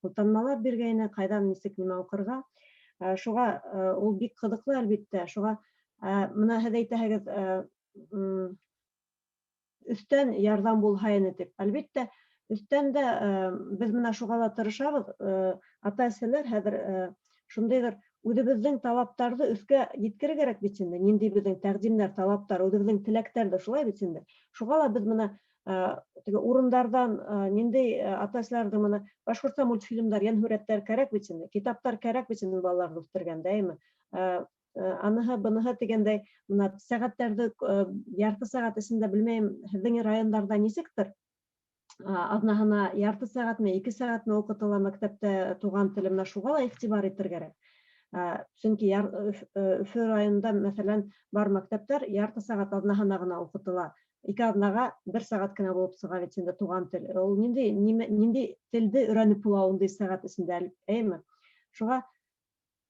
ҡултанмалар биргәйне, ҡайҙан нисек нимә уҡырға. Шуға ул бик ҡыҙыҡлы, әлбиттә. Шуға мына һеҙ әйтәһегеҙ, өҫтән ярҙам булһа ине тип. Әлбиттә, өҫтән дә беҙ менә шуға ла тырышабыҙ. Ата-әсәләр хәҙер шундайҙыр үҙебеҙҙең талаптарҙы өҫкә еткерер кәрәк бит инде. Ниндәй беҙҙең тәҡдимдәр, талаптар, үҙебеҙҙең теләктәр ҙә шулай бит инде. Шуға ла беҙ мына теге урындарҙан ниндәй ата-әсәләрҙең мына башҡортса мультфильмдар, йәнһүрәттәр кәрәк бит инде, китаптар кәрәк бит инде балаларҙы үҫтергәндә, әйме? Аныһы, быныһы тигәндәй, мына сәғәттәрҙе ярты сәғәт эсендә, белмәйем, һеҙҙең райондарҙа нисектер, аҙнаһына ярты сәғәтме, 2 сәғәтме уҡытыла мәктәптә туған теле, менә шуға ла иғтибар итер кәрәк. Сөнки Өфө районында, мәҫәлән, бар мәктәптәр ярты сәғәт аҙнаһына ғына уҡытыла. 2 аҙнаға 1 сәғәт кенә булып сыға бит инде туған тел. Ул ниндәй телде өйрәнеп була ундай сәғәт эсендә, әйме? Шуға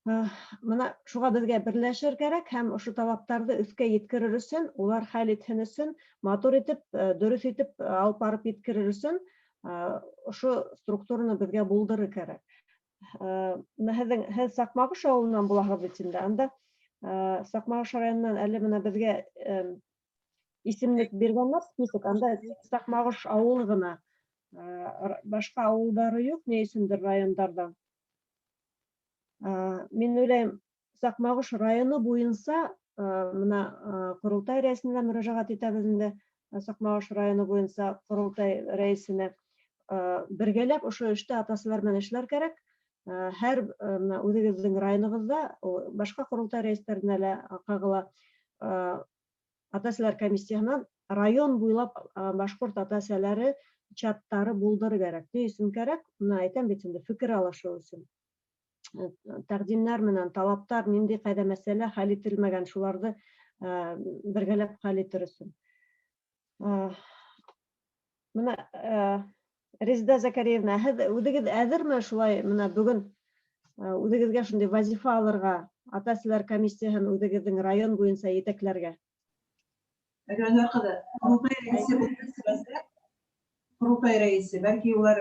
мына шуға беҙгә берләшер кәрәк һәм ошо талаптарҙы өҫкә еткерер өсөн, улар хәл итһен өсөн, матур итеп, дөрөҫ итеп алып барып еткерер өсөн, ошо структураны беҙгә булдырыр кәрәк. Мына һеҙ Саҡмағош ауылынан булаһығыҙ бит инде. Анда Саҡмағош районынан әле мына беҙгә исемлек биргәннәр, список, анда Саҡмағош ауылы ғына, башҡа ауылдары юҡ, ни өсөндөр райондарҙа. Мин уйлайым, Саҡмағош районы буйынса, мына ҡоролтай рәйесенә мөрәжәғәт итәбеҙ инде, Саҡмағош районы буйынса ҡоролтай рәйесенә, бергәләп ошо эштә ата-әсәләр менән эшләр кәрәк. Һәр мына үҙегеҙҙең районығыҙҙа, башҡа ҡоролтай рәйестәренә лә ҡағыла, ата-әсәләр комиссияһынан район буйлап башҡорт ата-әсәләре чаттары булдырыр кәрәк. Ни өсөн кәрәк? Мына әйтәм бит инде, фекер алышыу өсөн. Тәҡдимдәр менән талаптар, ниндәй ҡайҙа мәсьәлә хәл ителмәгән, шуларҙы бергәләп хәл итер өсөн. Мына Резеда Закариевна, һеҙ үҙегеҙ әҙерме шулай мына бөгөн үҙегеҙгә шундай вазифа алырға, ата-әсәләр комиссияһын үҙегеҙҙең район буйынса етәкләргә? Әгәр ҡыҙы, ҡоролтай рәйесе булып, ҡоролтай рәйесе, бәлки улар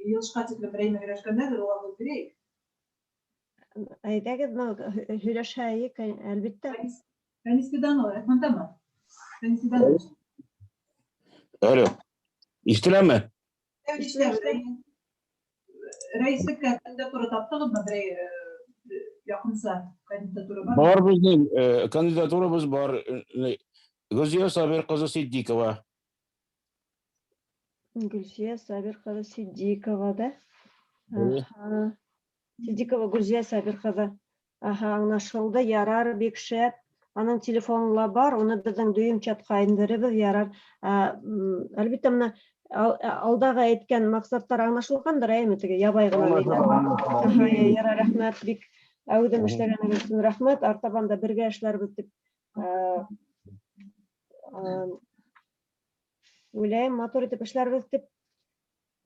йыйылышҡа тиклем берәй һөйләшкәндәрҙер, улар һүҙ бирәйек. Әйҙәгеҙ, һөйләшәйек, әлбиттә. Фәнис Фиданұлы, рәхмәт. Фәнис Фиданұлы. Алло, ишетеләме? Рәйеслеккә кандидатура таптығыҙмы? Берәй яҡынса кандидатура бар? Бар, безнең кандидатурабыз бар. Гөлзия Сабир ҡыҙы Сиддикова. Гөлзия Сабир ҡыҙы Сиддикова, да? Әйе. Аһа. Сиддикова Гөлзия Сабир ҡыҙы. Аһа, аңлашылды. Ярар, бик шәп. Аның телефоны ла бар, уны беҙҙең дөйөм чатҡа индеребеҙ, ярар. Әлбиттә, мына алдағы әйткән маҡсаттар аңлашылғандыр, әйме, теге ябай ғына Аңлашылды. Аһа, ярар, рәхмәт, бик әүҙем эшләгәнегеҙ өсөн рәхмәт. Артабан да бергә эшләрбеҙ тип, уйлайым, матур итеп эшләрбеҙ тип.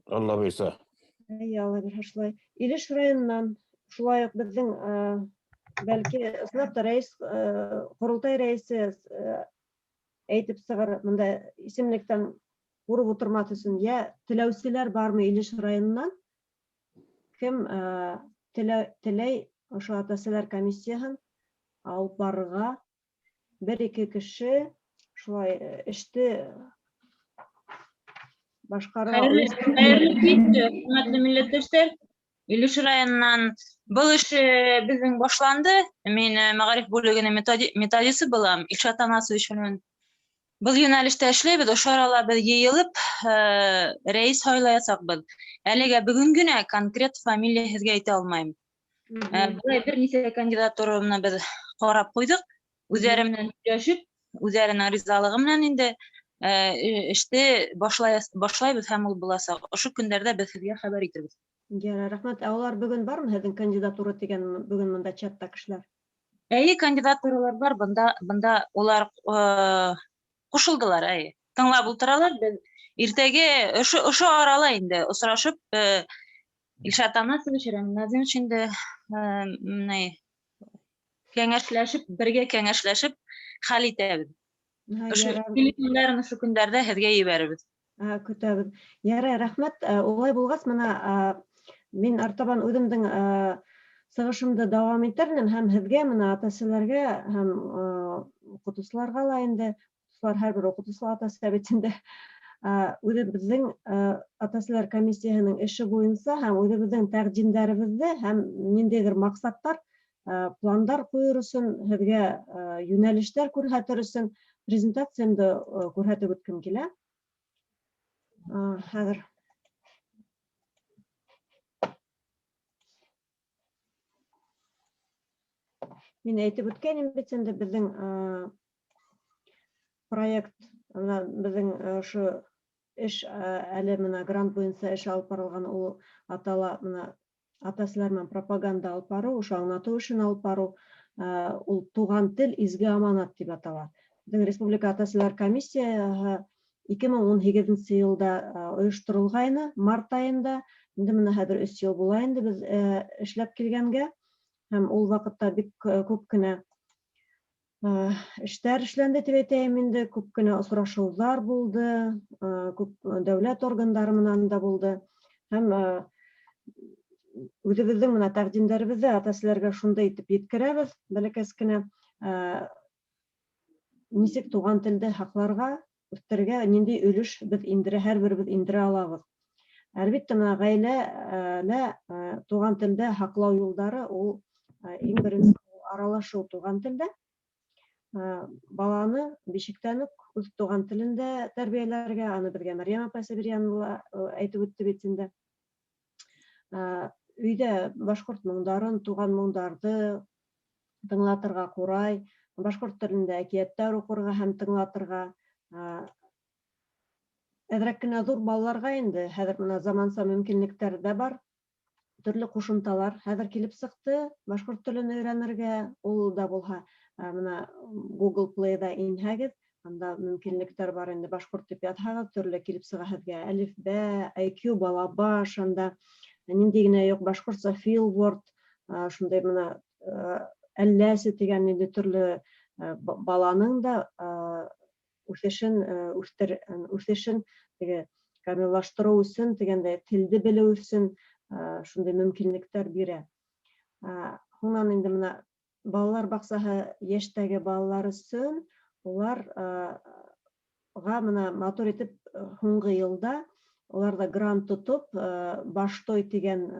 Алла бойорса. Әй, Алла бирһә шулай. Илеш районынан шулай уҡ беҙҙең, бәлки, ысынлап та рәйес, ҡоролтай рәйесе, әйтеп сығыр, бында исемлектән күреп ултырмаҫ өсөн, йә теләүселәр бармы Илеш районынан? Кем теләй ошо ата-әсәләр комиссияһын алып барырға? Бер-ике кеше шулай эште башҡарырға Хәйерле кис, хөрмәтле милләттәштәр. Илеш районынан был эш беҙҙең башланды. Мин мәғариф бүлегенең методисы булам, Илшат Анасович менән. Был йүнәлештә эшләйбеҙ. Ошо арала беҙ йыйылып, рәйес һайлаясаҡбыҙ. Әлегә бөгөн генә конкрет фамилия һеҙгә әйтә алмайым. Былай бер нисә кандидатураны беҙ ҡарап ҡуйҙыҡ. Үҙҙәре менән һөйләшеп, үҙҙәренең ризалығы менән инде, эште башлайбыҙ һәм ул буласаҡ. Ошо көндәрҙә беҙ һеҙгә хәбәр итербеҙ. Ярар, рәхмәт. Ә улар бөгөн бармы һеҙҙең кандидатура тигән бөгөн мында чатта кешеләр? Эйе, кандидатуралар бар. Бында улар ҡушылдылар, эйе. Тыңлап ултыралар. Беҙ иртәгә ошо арала инде осрашып, Илшат Анасович, Рәмил Назимович инде, кәңәшләшеп, бергә кәңәшләшеп хәл итәбеҙ. Ошо телефондарын ошо көндәрҙә һеҙгә ебәрербеҙ. Көтәбеҙ. Ярай, рәхмәт. Улай булғас, мына мин артабан үҙемдең сығышымды дауам итер инем һәм һеҙгә мына ата-әсәләргә һәм уҡытыусыларға ла инде, уҡытыусылар һәр бер уҡытыусы ата-әсә бит инде, үҙебеҙҙең ата-әсәләр комиссияһының эше буйынса һәм үҙебеҙҙең тәҡдимдәребеҙҙе һәм ниндәйҙер маҡсаттар, пландар ҡуйыр өсөн, һеҙгә йүнәлештәр күрһәтер өсөн презентациямды күрһәтеп үткем килә. Хәҙер. Мин әйтеп үткәнем бит инде, беҙҙең проект, бына беҙҙең ошо эш әле мына грант буйынса эш алып барылған, ул атала мына ата-әсәләр менән пропаганда алып барыу, ошо аңлатыу эшен алып барыу, ул туған тел изге аманат тип атала. Беҙҙең республика ата-әсәләр комиссияһы 2018 йылда ойошторолғайны, март айында. Инде мына хәҙер 3 йыл була инде беҙ эшләп килгәнгә. Һәм ул ваҡытта бик күп кенә эштәр эшләнде тип әйтәйем инде, күп кенә осрашыуҙар булды, күп дәүләт органдары менән дә булды. Һәм үҙебеҙҙең мына тәҡдимдәребеҙҙе ата-әсәләргә шундай итеп еткерәбеҙ, бәләкәс кенә, нисек туған телде һаҡларға, үҫтерергә, ниндәй өлөш беҙ индерә, һәр беребеҙ индерә алабыҙ. Әлбиттә, мына ғаиләлә туған телде һаҡлау юлдары ул иң беренсе аралашыу туған телдә. Баланы бишектән үк үҙ туған телендә тәрбиәләргә, аны беҙгә Мәрйәм апай Сабирйанова әйтеп үтте бит инде. Өйҙә башҡорт моңдарын, туған моңдарҙы тыңлатырға ҡурай, башҡорт телендә әкиәттәр уҡырға һәм тыңлатырға. Әҙерәк кенә ҙур балаларға инде хәҙер мына заманса мөмкинлектәр ҙә бар. Төрлө ҡушымталар хәҙер килеп сыҡты башҡорт телен өйрәнергә, ул да булһа, мына Google Play-ҙа инһәгеҙ, анда мөмкинлектәр бар инде, башҡорт тип яҙһағыҙ, төрлө килеп сыға һеҙгә әлифбә, IQ балабаш, анда ниндәй генә юҡ, башҡортса Feelworld, шундай мына әлләсе тигән инде төрлө баланың да үҫешен теге камиллаштырыу өсөн тигәндәй, телде белеү өсөн шундай мөмкинлектәр бирә. Һуңынан инде мына балалар баҡсаһы йәштәге балалар өсөн улар ға мына матур итеп һуңғы йылда улар ҙа грант тотоп, Баштой тигән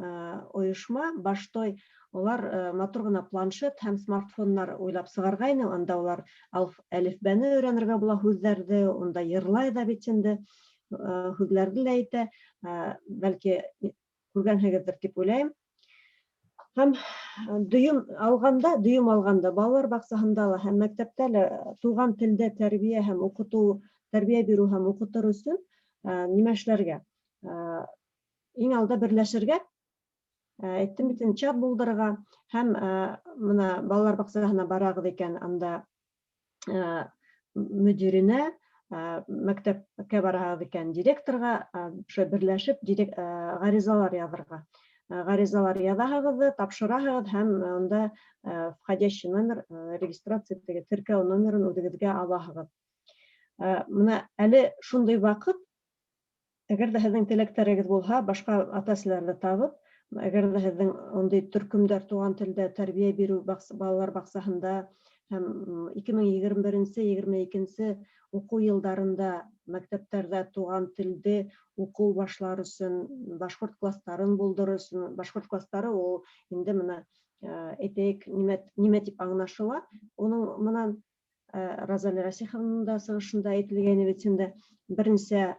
ойошма, Баштой, улар матур ғына планшет һәм смартфоннар уйлап сығарғайны, анда улар әлифбәне өйрәнергә була, һүҙҙәрҙе, унда йырлай ҙа бит инде, һүҙҙәрҙе лә әйтә, бәлки күргәнһегеҙҙер тип уйлайым. Һәм дөйөм алғанда балалар баҡсаһында ла һәм мәктәптә лә туған телдә тәрбиә һәм уҡытыу, тәрбиә биреү һәм уҡытыр өсөн нимә эшләргә? Иң алда берләшергә, әйттем бит инде, чат булдырырға һәм мына балалар баҡсаһына барағыҙ икән, анда мөдиренә, мәктәпкә барағыҙ икән, директорға, ошо берләшеп ғаризалар яҙырға. Ғаризалар яҙаһығыҙ ҙа, тапшыраһығыҙ һәм унда входящий номер, регистрация теге теркәү номерын үҙегеҙгә алаһығыҙ. Мына әле шундай ваҡыт, әгәр ҙә һеҙҙең теләктәрегеҙ булһа, башҡа ата-әсәләрҙе табып, әгәр ҙә һеҙҙең ундай төркөмдәр туған телдә тәрбиә биреү балалар баҡсаһында һәм 2021, 22 уҡыу йылдарында мәктәптәрҙә туған телде уҡыу башлар өсөн, башҡорт кластарын булдырыр өсөн, башҡорт кластары ул инде мына, әйтәйек, нимә тип аңлашыла, уның менән, Розалия Расиховнаның да сығышында әйтелгәне бит инде, беренсе,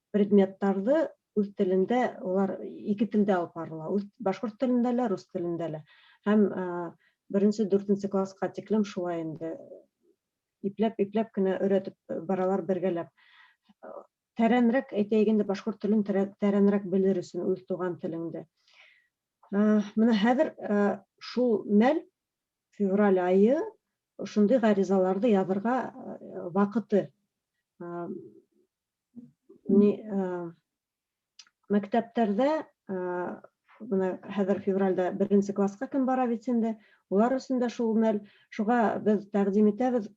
предметтарҙы үҙ телендә, улар ике телдә алып барыла, үҙ башҡорт телендә лә, рус телендә лә. Һәм беренсе, дүртенсе класҡа тиклем шулай инде ипләп-ипләп кенә өйрәтеп баралар бергәләп. Тәрәнерәк әйтәйек инде, башҡорт телен тәрәнерәк белер өсөн үҙ туған телеңде. Мына хәҙер шул мәл, февраль айы, ошондай ғаризаларҙы яҙырға ваҡыты. Мәктәптәрҙә, бына хәҙер февралдә беренсе класҡа кем бара бит инде, улар өсөн дә шул мәл. Шуға беҙ тәҡдим итәбеҙ,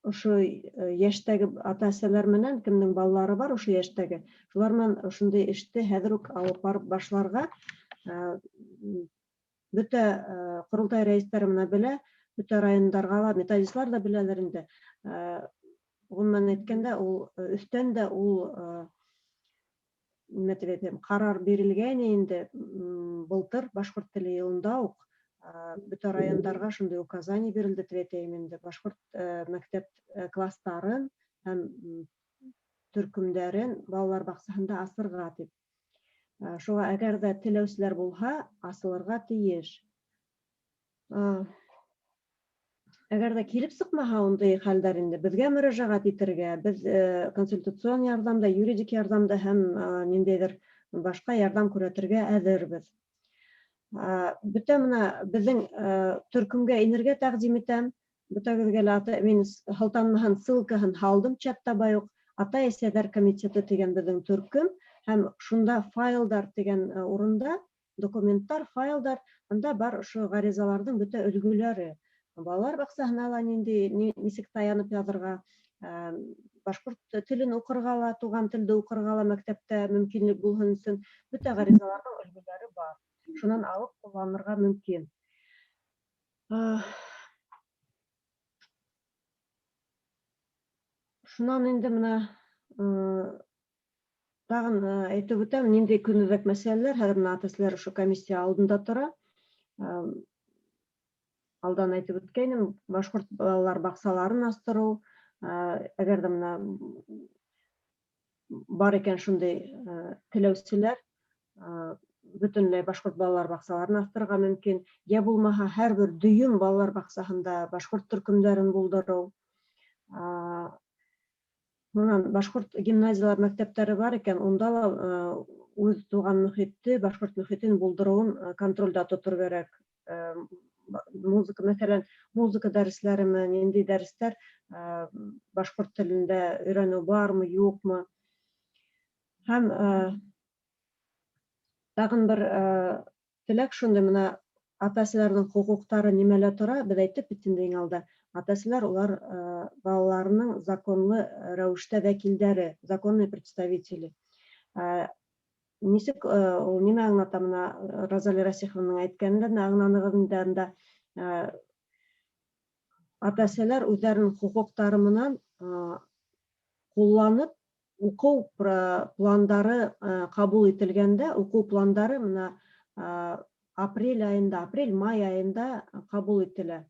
Ошо йәштәге ата-әсәләр менән, кемдең балалары бар ошо йәштәге, шулар менән ошондай эште хәҙер үк алып барып башларға. Бөтә ҡоролтай рәйестәре менән белә, бөтә райондарға ла методистлар ҙа беләләр инде. Ғөмүмән әйткәндә, ул өҫтән дә ул нимә тип әйтәм, ҡарар бирелгәйне инде, былтыр башҡорт теле йылында уҡ бөтә райондарға шундай указание бирелде тип әйтәйем инде, башҡорт мәктәп класстарын һәм төркөмдәрен балалар баҡсаһында асырға тип. Шуға әгәр ҙә теләүселәр булһа, асылырға тейеш. Әгәр ҙә килеп сыҡмаһа ундай хәлдәр инде, беҙгә мөрәжәғәт итергә, беҙ консультацион ярҙам да, юридик ярҙам да һәм ниндәйҙер башҡа ярҙам күрһәтергә әҙербеҙ. Бөтә мына беҙҙең төркөмгә инергә тәҡдим итәм. Бөтәгеҙгә лә ата, мин һылтанмаһын ссылкаһын һалдым чатта байыҡ. Ата-әсәләр комитеты тигән беҙҙең төркөм һәм шунда файлдар тигән урында документтар, файлдар, анда бар ошо ғаризаларҙың бөтә өлгөләре. Балалар баҡсаһына ла ниндәй, нисек таянып яҙырға, башҡорт телен уҡырға ла, туған телде уҡырға ла мәктәптә мөмкинлек булһын өсөн бөтә ғаризаларҙың өлгөләре бар. Шунан алып ҡулланырға мөмкин. Шунан инде мына тағын әйтеп үтәм, ниндәй көнүҙәк мәсьәләләр хәҙер мына ата-әсәләр ошо комиссия алдында тора. Алдан әйтеп үткәйнем, башҡорт балалар баҡсаларын астырыу, әгәр ҙә мына бар икән шундай теләүселәр, бөтөнләй башҡорт балалар баҡсаларын астырырға мөмкин. Йә булмаһа, һәр бер дөйөм балалар баҡсаһында башҡорт төркөмдәрен булдырыу. Унан башҡорт гимназиялар мәктәптәре бар икән, унда ла үҙ туған мөхитте, башҡорт мөхитен булдырыуын контролдә тотор кәрәк. Музыка, мәҫәлән, музыка дәресләреме, ниндәй дәрестәр, башҡорт телендә өйрәнеү бармы, юҡмы? Һәм тағын бер теләк шундай, мына ата-әсәләрҙең хоҡуҡтары нимәлә тора, беҙ әйтеп бит инде иң алда. Ата-әсәләр улар балаларының законлы рәүештә вәкилдәре, законные представители. Нисек ул нимә аңлата, мына Розалия Расихованың әйткәнен дә аңланығыҙ инде анда. Ата-әсәләр үҙҙәренең хоҡуҡтары менән ҡулланып уҡыу пландары ҡабул ителгәндә, уҡыу пландары мына апрель айында, апрель-май айында ҡабул ителә.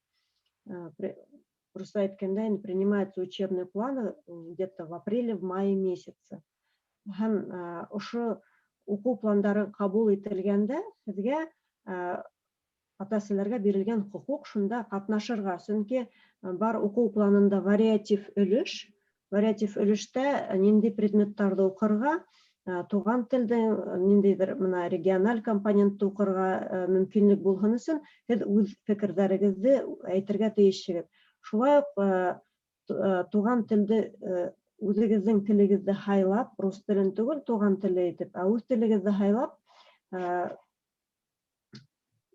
Просто әйткәндә, инде принимаются учебные планы где-то в апреле, в мае месяце. Һәм ошо уҡыу пландары ҡабул ителгәндә һеҙгә, ата-әсәләргә бирелгән хоҡуҡ шунда ҡатнашырға, сөнки бар уҡыу планында вариатив өлөш, вариатив өлөштә ниндәй предметтарҙы уҡырға, туған телдең ниндәйҙер мына региональ компонентты уҡырға мөмкинлек булһын өсөн һеҙ үҙ фекерҙәрегеҙҙе әйтергә тейешһегеҙ. Шулай уҡ туған телде, үҙегеҙҙең телегеҙҙе һайлап, рус телен түгел, туған теле итеп, ә үҙ телегеҙҙе һайлап,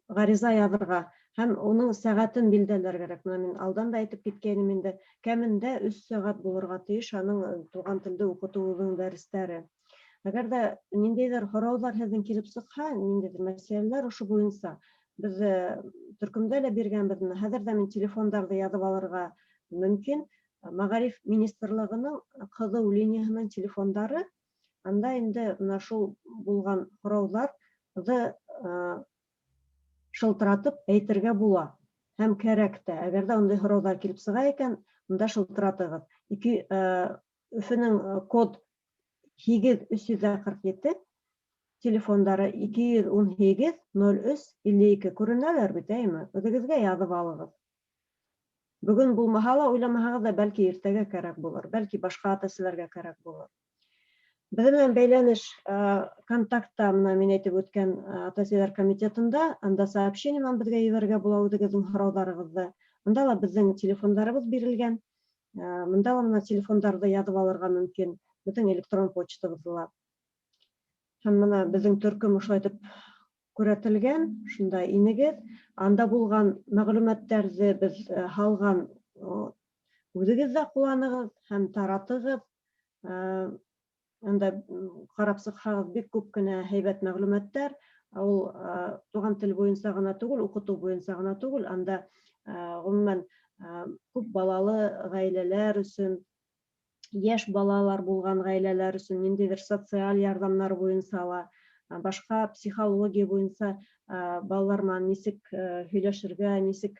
ғариза яҙырға һәм уның сәғәтен билдәләр кәрәк. Бына мин алдан да әйтеп киткәйнем инде, кәмендә 3 сәғәт булырға тейеш аның туған телде уҡытыуҙың дәрестәре. Әгәр ҙә ниндәйҙер һорауҙар һеҙҙең килеп сыҡһа, ниндәйҙер мәсьәләләр ошо буйынса, беҙ төркөмдә лә биргәнбеҙ. Бына хәҙер ҙә мин телефондарҙы яҙып алырға мөмкин. Мәғариф министрлығының ҡыҙыу линияһының телефондары, анда инде мына шул булған һорауҙарҙы шылтыратып әйтергә була һәм кәрәк тә. Әгәр ҙә ундай һорауҙар килеп сыға икән, унда шылтыратығыҙ. Ике Өфөнөң код һигеҙ өс йөҙ ҙә ҡырҡ ете, телефондары ике йөҙ ун һигеҙ ноль өс илле ике. Күренәләр бит, әйме? Үҙегеҙгә яҙып алығыҙ. Бөгөн булмаһа ла, уйламаһағыҙ ҙа, бәлки иртәгә кәрәк булыр, бәлки башҡа ата-әсәләргә кәрәк булыр. Беҙ менән бәйләнеш контактта, мына мин әйтеп үткән ата-әсәләр комитетында, анда сообщение менән беҙгә ебәрергә була үҙегеҙҙең һорауҙарығыҙҙы. Унда ла беҙҙең телефондарыбыҙ бирелгән. Мында ла мына телефондарҙы яҙып алырға мөмкин, беҙҙең электрон почтабыҙҙы ла. Һәм мына беҙҙең төркөм ошолай итеп күрһәтелгән, шунда инегеҙ. Анда булған мәғлүмәттәрҙе беҙ һалған, Үҙегеҙ ҙә ҡулланығыҙ һәм таратығыҙ. Анда ҡарап сыҡһағыҙ, бик күп кенә һәйбәт мәғлүмәттәр. Ул туған тел буйынса ғына түгел, уҡытыу буйынса ғына түгел, анда ғөмүмән күп балалы ғаиләләр өсөн, йәш балалар булған ғаиләләр өсөн ниндәйҙер социаль ярҙамдар буйынса ла, башҡа психология буйынса балалар менән нисек һөйләшергә, нисек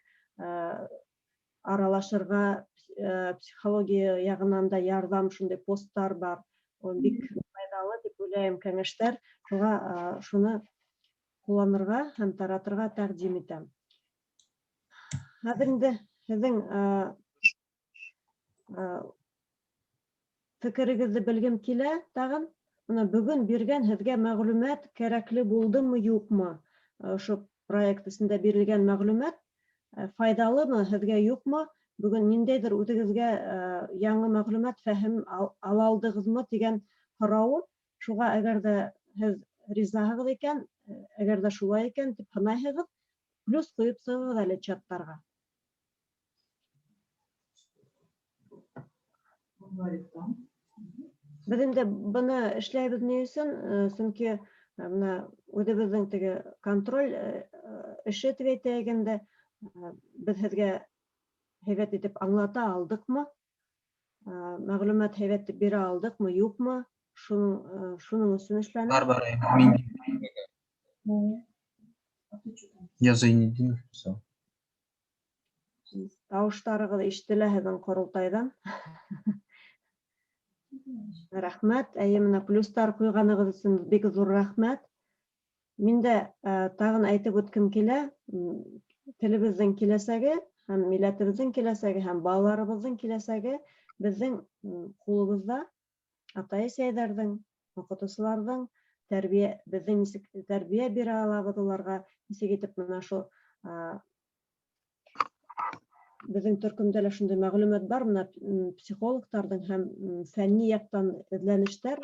аралашырға, психология яғынан да ярҙам, шундай посттар бар. Ул бик файҙалы тип уйлайым, кәңәштәр. Шуға шуны ҡулланырға һәм таратырға тәҡдим итәм. Хәҙер инде һеҙҙең фекерегеҙҙе белгем килә тағын. Бына бөгөн биргән һеҙгә мәғлүмәт кәрәкле булдымы, юҡмы? Ошо проект эсендә бирелгән мәғлүмәт файҙалымы һеҙгә, юҡмы? Бөгөн ниндәйҙер үҙегеҙгә яңы мәғлүмәт, фәһем ала алдығыҙмы тигән һорауым. Шуға әгәр ҙә һеҙ ризаһығыҙ икән, әгәр ҙә шулай икән тип һанайһығыҙ, плюс ҡуйып сығығыҙ әле чаттарға. Беҙ инде быны эшләйбеҙ ни өсөн? Сөнки бына үҙебеҙҙең теге контроль эше тип әйтәйек инде, беҙ һеҙгә һәйбәт итеп аңлата алдыҡмы? Мәғлүмәт һәйбәт итеп бирә алдыҡмы, юҡмы? Шуның өсөн эшләнә. Бар, мин. Я Зайнетдинов писал. Тауыштарығыҙ ишетелә һеҙҙең ҡоролтайҙан. Рәхмәт. Әйе, менә плюстар ҡуйғанығыҙ өсөн бик ҙур рәхмәт. Мин дә тағын әйтеп үткем килә, телебеҙҙең киләсәге һәм милләтебеҙҙең киләсәге һәм балаларыбыҙҙың киләсәге беҙҙең ҡулыбыҙҙа, атай-әсәйҙәрҙең, уҡытыусыларҙың тәрбиә, беҙҙең нисек тәрбиә бирә алабыҙ уларға, нисек итеп бына шул беҙҙең төркөмдә лә шундай мәғлүмәт бар, бына психологтарҙың һәм фәнни яҡтан эҙләнештәр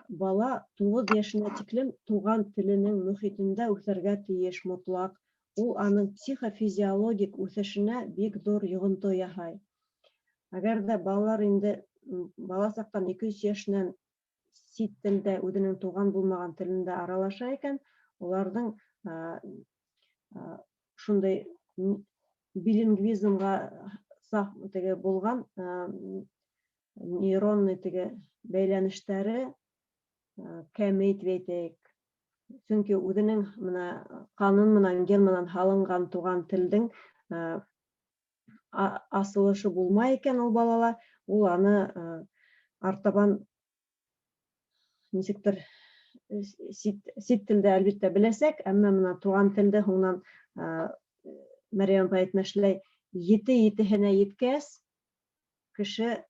бала 9 йәшенә тиклем туған теленең мөхитендә үҫергә тейеш мотлаҡ. Ул аның психофизиологик үҫешенә бик ҙур йоғонто яһай. Әгәр ҙә балалар инде бала саҡтан ике-өс йәшенән сит телдә, үҙенең туған булмаған телендә аралаша икән, уларҙың шундай билингвизмға саф теге булған нейронный теге бәйләнештәре кәмей тип әйтәйек. Сөнки үҙенең бына ҡанын менән, ген менән һалынған туған телдең асылышы булмай икән ул балала, ул аны артабан нисектер сит телдә әлбиттә беләсәк, әммә бына туған телде һуңынан, Мәрйәм апай әйтмешләй, ете-етеһенә еткәс, кеше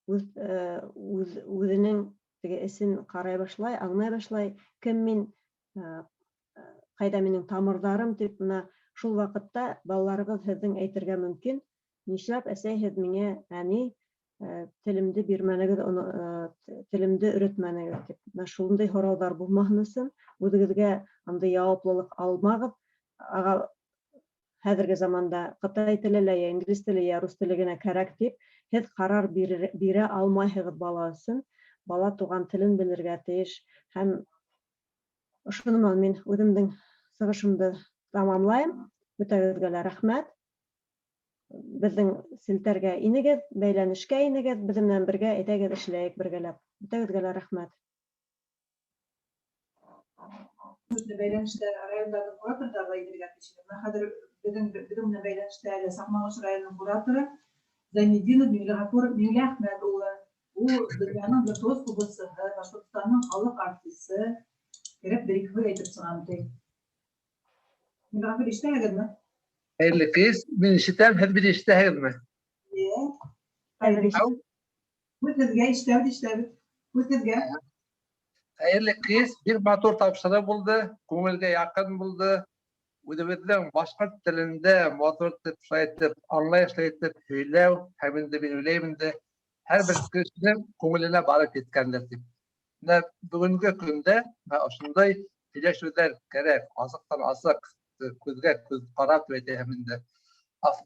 үҙенең теге эсен ҡарай башлай, аңлай башлай, кем мин, ҡайҙа минең тамырҙарым тип, бына шул ваҡытта балаларығыҙ һеҙҙең әйтергә мөмкин, нишләп әсәй һеҙ миңә әни, телемде бирмәнегеҙ, телемде өйрәтмәнегеҙ тип. Бына шундай һорауҙар булмаһын өсөн үҙегеҙгә андай яуаплылыҡ алмағыҙ. Аға, хәҙерге заманда ҡытай теле лә, йә инглиз теле, йә рус теле генә кәрәк тип, һеҙ ҡарар бирә алмайһығыҙ бала өсөн. Бала туған телен белергә тейеш. Һәм ошоно менән мин үҙемдең сығышымды тамамлайым. Бөтәгеҙгә лә рәхмәт. Беҙҙең селтәргә инегеҙ, бәйләнешкә инегеҙ, беҙҙең менән бергә әйҙәгеҙ эшләйек бергәләп. Бөтәгеҙгә лә рәхмәт. Бәйләнештә райондарҙың кураторҙары ла инергә тейеш. Бына хәҙер беҙҙең менән бәйләнештә әле Саҡмағош районының кураторы Зайнетдинов Миңлеғәфүр Миңлеәхмәт улы. Ул донъяның виртуоз ҡубыҙсыһы, Башҡортостандың халыҡ артисы. Кереп бер-ике һүҙ әйтеп сығам ти. Миңлеғәфүр, ишетәһегеҙме? Хәйерле кис. Мин ишетәм, һеҙ мине ишетәһегеҙме? Эйе. Һүҙ һеҙгә, ишетәбеҙ, ишетәбеҙ. Һүҙ һеҙгә. Хәйерле кис. Бик матур тапшырыу булды, күңелгә яҡын булды. Үҙебеҙҙең башҡорт телендә матур итеп, шулай итеп, аңлайышлы итеп һөйләү һәм инде мин уйлайым инде һәр бер кешенең күңеленә барып еткәндер тип. Менә бөгөнгө көндә менә ошондай һөйләшеүҙәр кәрәк, асыҡтан асыҡ, күҙгә күҙ ҡарап тип әйтәһем инде.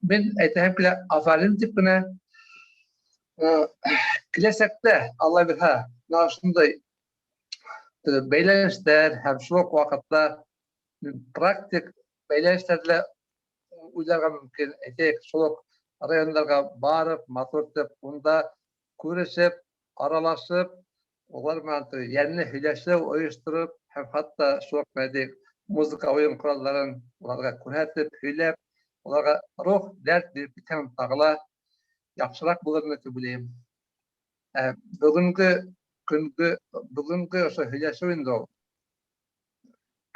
Мин әйтәһем килә, афарин тип кенә. Киләсәктә, Алла бирһә, менә шундай бәйләнештәр һәм шул уҡ ваҡытта практик бәйләнештәрҙе лә уйларға мөмкин. Әйтәйек, шул уҡ райондарға барып, матур итеп, унда күрешеп, аралашып, улар менән йәнле һөйләшеү ойоштороп, һәм хатта шул уҡ, әйтәйек, музыка уйын ҡоралдарын уларға күрһәтеп, һөйләп, уларға рух, дәрт биреп китһәң, тағы ла яҡшыраҡ булыр ине тип уйлайым. Ә бөгөнгө көнгө, бөгөнгө ошо һөйләшеү инде ул.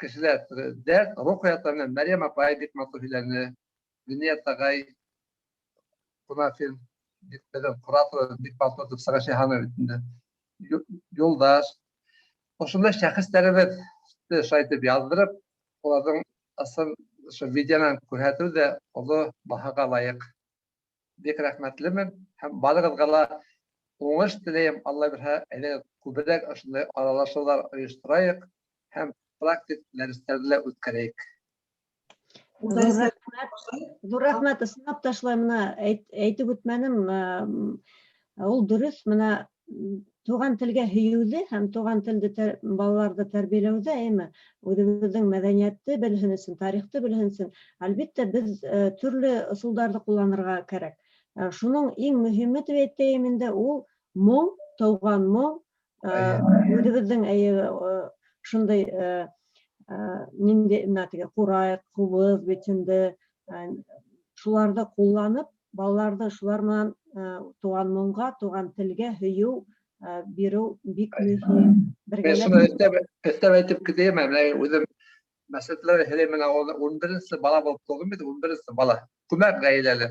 Кешеләр дәрт, рух уята. Менән Мәрйәм апай бик матур һөйләне, Гүният ағай Кунафин, бик беҙҙең куратор бик матур итеп сығыш яһаны бит инде. Юлдаш. Ошондай шәхестәребеҙҙе шулай итеп яҙҙырып, уларҙың ысын ошо видеонан күрһәтеү ҙә оло баһаға лайыҡ. Бик рәхмәтлемен һәм барығыҙға ла уңыш теләйем. Алла бирһә, әйҙәгеҙ күберәк ошондай аралашыуҙар ойошторайыҡ һәм практик дәрестәрҙе лә үткәрәйек. Ҙур рәхмәт. Ысынлап та шулай, мына әйтеп үтмәнем, ул дөрөҫ, мына туған телгә һөйөүҙе һәм туған телде балаларҙы тәрбиәләүҙә, әйме, үҙебеҙҙең мәҙәниәтте белһен өсөн, тарихты белһен өсөн, әлбиттә, беҙ төрлө ысулдарҙы ҡулланырға кәрәк. Шуның иң мөһиме тип әйтәйем инде, ул моң, тыуған моң, үҙебеҙҙең шундай ниндәй мына теге ҡурай, ҡубыҙ бит инде, шуларҙы ҡулланып, балаларҙы шулар менән тыуған моңға, тыуған телгә һөйөү биреү бик мөһим. Мин шуны өҫтәп әйтеп китәйем, менә үҙем мәсьәләләр һөйләйем, менә 11-нсе бала булып тыуҙым бит, 11-нсе бала. Күмәк ғаиләле.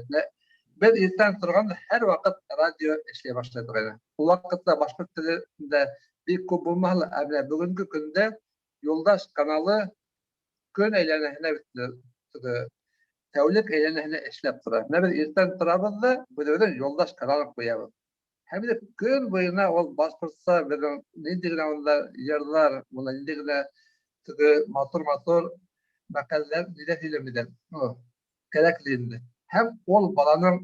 Беҙ иртән торғанда һәр ваҡыт радио эшләй башлай торғайны. Ул ваҡытта башҡорт телендә бик күп булмаһа ла, ә менә бөгөнгө көндә Юлдаш каналы көн әйләнәһенә, тәүлек әйләнәһенә эшләп тора. Менә беҙ иртән торабыҙ ҙа үҙебеҙҙең Юлдаш каналын ҡуябыҙ. Һәм инде көн буйына ул башҡортса беҙҙең ниндәй генә унда йырҙар, унда ниндәй генә теге матур-матур мәҡәләләр ниҙәр һөйләмәйҙәр. Кәрәкле инде. Һәм ул баланың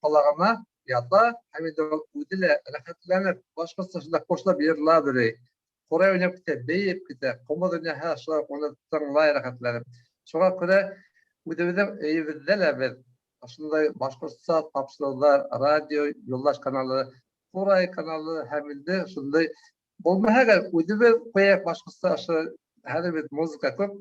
ҡолағына ята, һәм инде ул үҙе лә рәхәтләнеп башҡортса шунда ҡушылып йырлап йөрөй. Ҡурай уйнап китә, бейеп китә, ҡумыҙ уйнаһа, шулай уны тыңлай рәхәтләнеп. Шуға күрә үҙебеҙҙең өйөбөҙҙә лә беҙ ошондай башҡортса тапшырыуҙар, радио, Юлдаш каналы, Ҡурай каналы һәм инде шундай булмаһа әгәр үҙебеҙ ҡуяйыҡ башҡортса, ошо хәҙер бит музыка күп,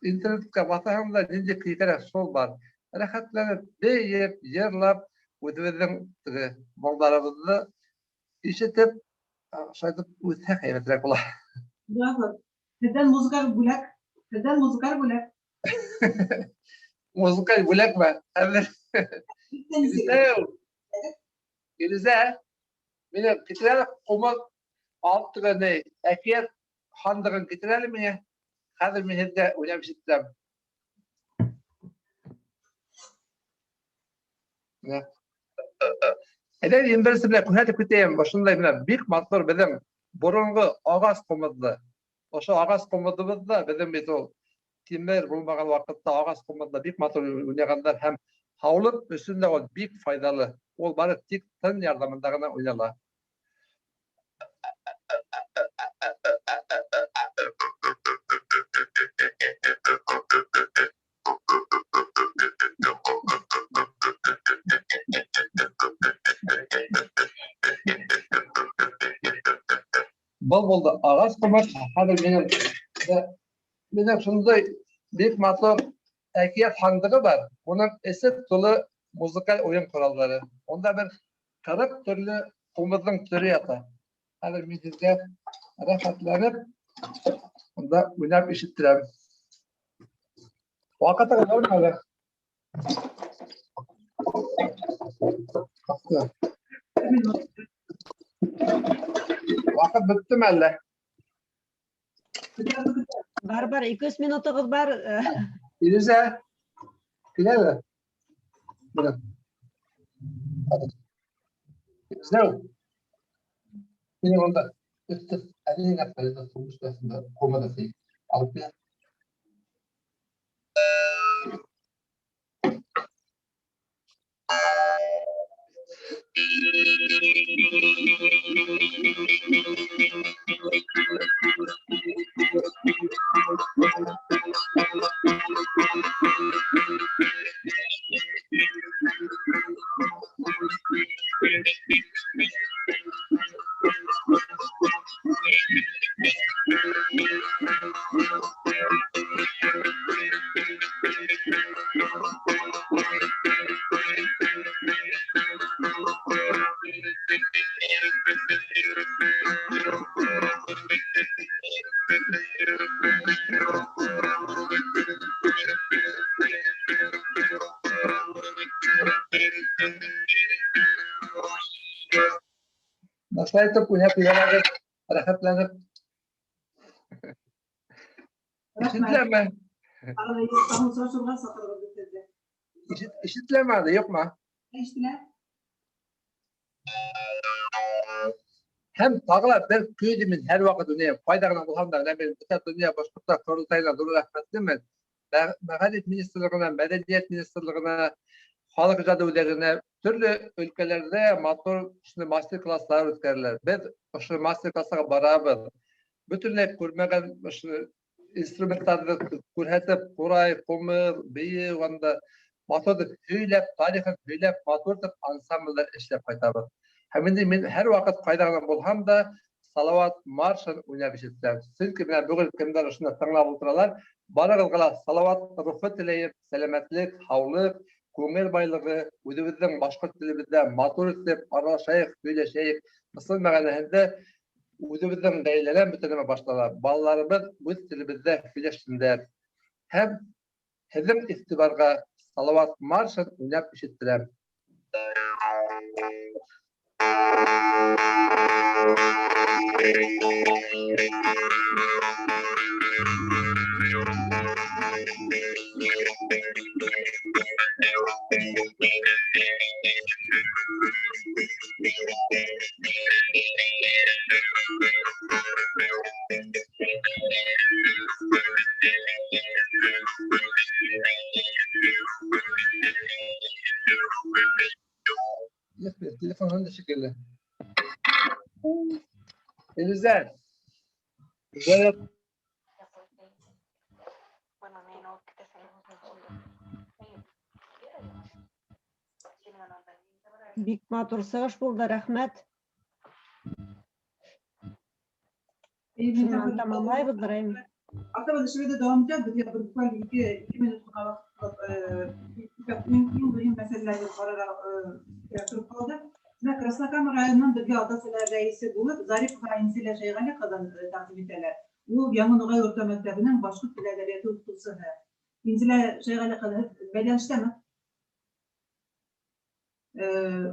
интернетҡа баҫаһың да ниндәй көй кәрәк, шул бар. Рәхәтләнеп, бейеп, йырлап, үҙебеҙҙең теге моңдарыбыҙҙы ишетеп, шулай итеп үҫһәк һәйбәтерәк була. Браво. Һеҙҙән музыкаль бүләк. Һеҙҙән музыкаль бүләк. Музыкаль бүләкме? Хәҙер. Илүзә, мине китер әле ҡумыҙ алып торған ни, әкиәт һандығын китер әле миңә. Хәҙер мин һеҙгә уйнап ишеттерәм. Әйҙә, иң беренсе менә күрһәтеп китәйем. Ошондай менә бик матур беҙҙең боронғо ағас ҡумыҙҙы. Ошо ағас ҡумыҙыбыҙ ҙа беҙҙең бит ул тимер булмаған ваҡытта ағас ҡумыҙҙа бик матур уйнағандар һәм һаулыҡ өсөн дә ул бик файҙалы. Ул бары тик тын ярҙамында ғына уйнала. Был булды ағас ҡумыҙ. Хәҙер минең шундай бик матур әкиәт һандығы бар. Уның эсе тулы музыкаль уйын ҡоралдары. Унда бер 40 төрлө ҡумыҙҙың төрө ята. Хәҙер мин һеҙгә рәхәтләнеп унда уйнап ишеттерәм. Ваҡытығыҙ бармы әле? Ваҡыт бөттөмө әллә? Бар, бар, 2-3 минутығыҙ бар. Илүзә, киләме? Бына. Илүзә, минең унда әле генә ҡумыҙ алып килә. Шулай итеп уйнап ебәрәбеҙ, рәхәтләнеп. Ишетеләме? Тағы осрашыуға саҡырабыҙ һеҙҙе. Ишетеләме әле, юҡмы? Ишетелә. Һәм тағы ла бер көйҙө мин һәр ваҡыт уйнайым. Ҡайҙа ғына булһам да, мин бөтә донъя башҡорттар ҡоролтайына ҙур рәхмәтлемен. Мәғариф министрлығына, мәҙәниәт министрлығына, халыҡ ижады үҙәгенә төрлө өлкәләрҙә матур шундай мастер-класстар үткәрелә. Беҙ ошо мастер-класстарға барабыҙ. Бөтөнләй күрмәгән ошо инструменттарҙы күрһәтеп, ҡурай, ҡумыҙ, бейеү анда матур итеп һөйләп, тарихын һөйләп, матур итеп ансамблдәр эшләп ҡайтабыҙ. Һәм инде мин һәр ваҡыт ҡайҙа ғына булһам да Салават маршын уйнап ишетәм. Сөнки менә бөгөн кемдәр ошонда тыңлап ултыралар, барығыҙға ла Салават рухы теләйем, сәләмәтлек, һаулыҡ, күңел байлығы, үҙебеҙҙең башҡорт телебеҙҙә матур итеп аралашайыҡ, һөйләшәйек. Ысын мәғәнәһендә үҙебеҙҙең ғаиләлән бөтә нәмә башлана. Балаларыбыҙ үҙ телебеҙҙә һөйләшһендәр. Һәм һеҙҙең иғтибарға Салават маршын уйнап ишеттерәм. Телефон һүнде шикелле. Илүзә. Гүзәл. Бик матур сығыш булды, рәхмәт. Шунан тамамлайбыҙҙыр инде. Артабан эшебеҙҙе дауам итәбеҙ. Беҙгә бер буквально ике минут ҡына ваҡыт ҡалып, иң мөһим мәсьәләләрҙе ҡарарға кәрәк тороп ҡалды. Менә Краснокама районынан беҙгә ата-әсәләр рәйесе булып Зарипова Инзилә Шәйғәли ҡыҙын тәҡдим итәләр. Ул Яңы Нуғай урта мәктәбенең башҡорт теле әҙәбиәте уҡытыусыһы. Инзилә Шәйғәли ҡыҙы, һеҙ бәйләнештәме?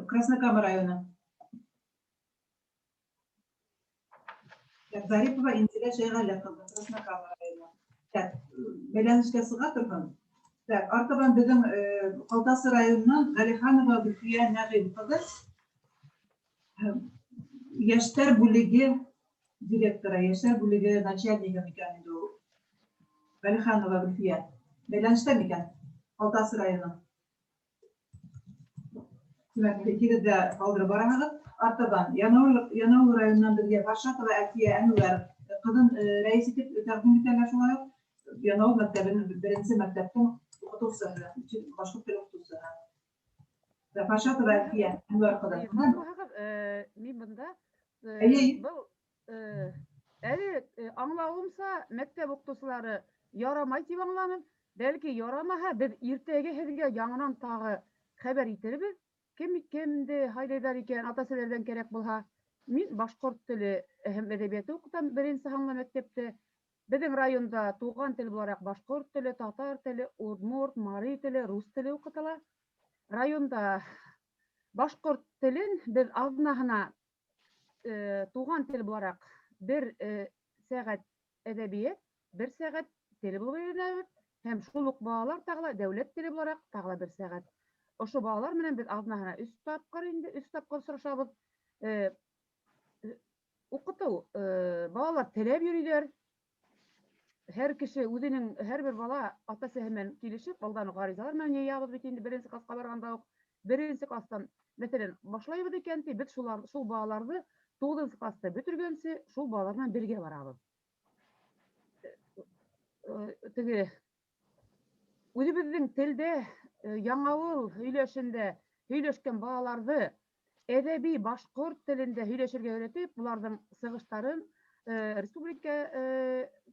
Краснокама районы. Так, Зарипова Инзилә Шәйғәли ҡыҙы, Краснокама районы. Так, бәйләнешкә сыға торһон. Так, артабан беҙҙең Ҡалтасы районынан Ғәлиханова Гөлфиә Нәғим ҡыҙы, йәштәр бүлеге директоры, йәштәр бүлеге начальнигы микән инде ул? Ғәлиханова Гөлфиә. Бәйләнештә микән? Ҡалтасы районы. Тимәк, икегеҙ ҙә ҡалдырып бараһығыҙ. Артабан Янаул районынан беҙгә Фаршатова Әлфиә Әнүәр ҡыҙын рәйес итеп тәҡдим итәләр шулай уҡ. Янаул мәктәбенең беренсе мәктәптең уҡытыусыһы, башҡорт теле уҡытыусыһы. Фаршатова Әлфиә Әнүәр ҡыҙы. Мин бында Әйе. был әле аңлауымса мәктәп уҡытыусылары ярамай тип аңланым. Бәлки ярамаһа, беҙ иртәгә һеҙгә яңынан тағы хәбәр итербеҙ. Кем кемде һайлайҙар икән, ата-әсәләрҙән кәрәк булһа. Мин башҡорт теле һәм әҙәбиәте уҡытам беренсе һанлы мәктәптә. Беҙҙең районда туған тел булараҡ башҡорт теле, татар теле, удмурт, мари теле, рус теле уҡытыла. Районда башҡорт телен беҙ аҙнаһына туған тел булараҡ бер сәғәт әҙәбиәт, бер сәғәт тел булып өйрәнәбеҙ. Һәм шул уҡ балалар тағы ла дәүләт теле булараҡ тағы ла бер сәғәт. Ошо балалар менән беҙ аҙнаһына өс тапҡыр инде, өс тапҡыр осрашабыҙ. Уҡытыу, балалар теләп йөрөйҙәр. Һәр кеше үҙенең, һәр бер бала ата-әсәһе менән килешеп, алдан уҡ ғаризалар менән йыябыҙ бит инде беренсе класҡа барғанда уҡ. Беренсе кластан Мәҫәлән, башлайбыҙ икән ти, беҙ шулар, шул балаларҙы 9-нсы класста бөтөргәнсе шул балалар менән бергә барабыҙ. Теге үҙебеҙҙең телдә Яңауыл һөйләшендә һөйләшкән балаларҙы әҙәби башҡорт телендә һөйләшергә өйрәтеп, уларҙың сығыштарын республика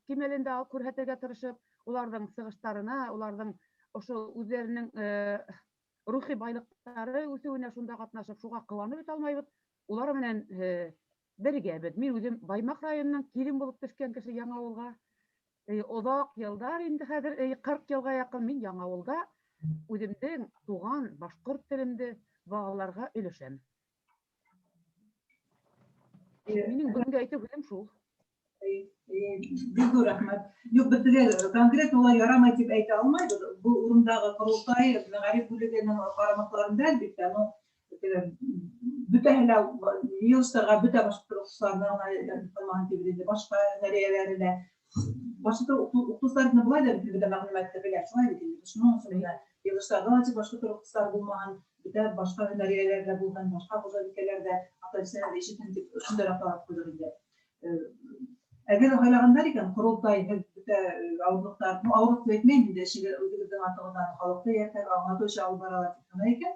кимәлендә күрһәтергә тырышып, уларҙың сығыштарына, уларҙың ошо үҙҙәренең рухи байлыҡтары үҫеүенә шунда ҡатнашып, шуға ҡыуанып бөтә алмайбыҙ. Улар менән бергәбеҙ. Мин үҙем Баймаҡ районынан килен булып төшкән кеше Яңауылға. Оҙаҡ йылдар инде хәҙер, 40 йылға яҡын мин Яңауылда үҙемдең туған башҡорт телемде балаларға өләшәм. Минең бөгөнгә әйтер һүҙем шул. Бик ҙур рәхмәт. Юҡ, беҙ теге конкрет улай ярамай тип әйтә алмайбыҙ. Был урындағы ҡоролтай мәғариф бүлегенең ҡарамаҡларында, әлбиттә, но теге бөтәһе лә йыйылыштарға бөтә башҡорт уҡытыусыларына ғына ҡалмаһын тибеҙ инде, башҡа һөнәр эйәләре лә. Башҡорт уҡытыусылары былай ҙа бөтә мәғлүмәтте белә, шулай бит инде. Шуның өсөн генә йыйылыштарҙа ла тик башҡорт уҡытыусылар булмаһын, бөтә башҡа һөнәр эйәләре лә булһын, башҡа хужабикәләр ҙә, ата-әсәләр ҙә ишетһен тип шундай талап ҡуйҙыҡ инде. Әгәр ҙә һайлағандар икән, ҡоролтай һеҙ бөтә ауырлыҡтар, ну, ауырлыҡ тип әйтмәйем инде, эшегеҙ үҙегеҙҙең артығыҙҙан халыҡты эйәртә, аңлатыу эше алып баралар тип һанай икән,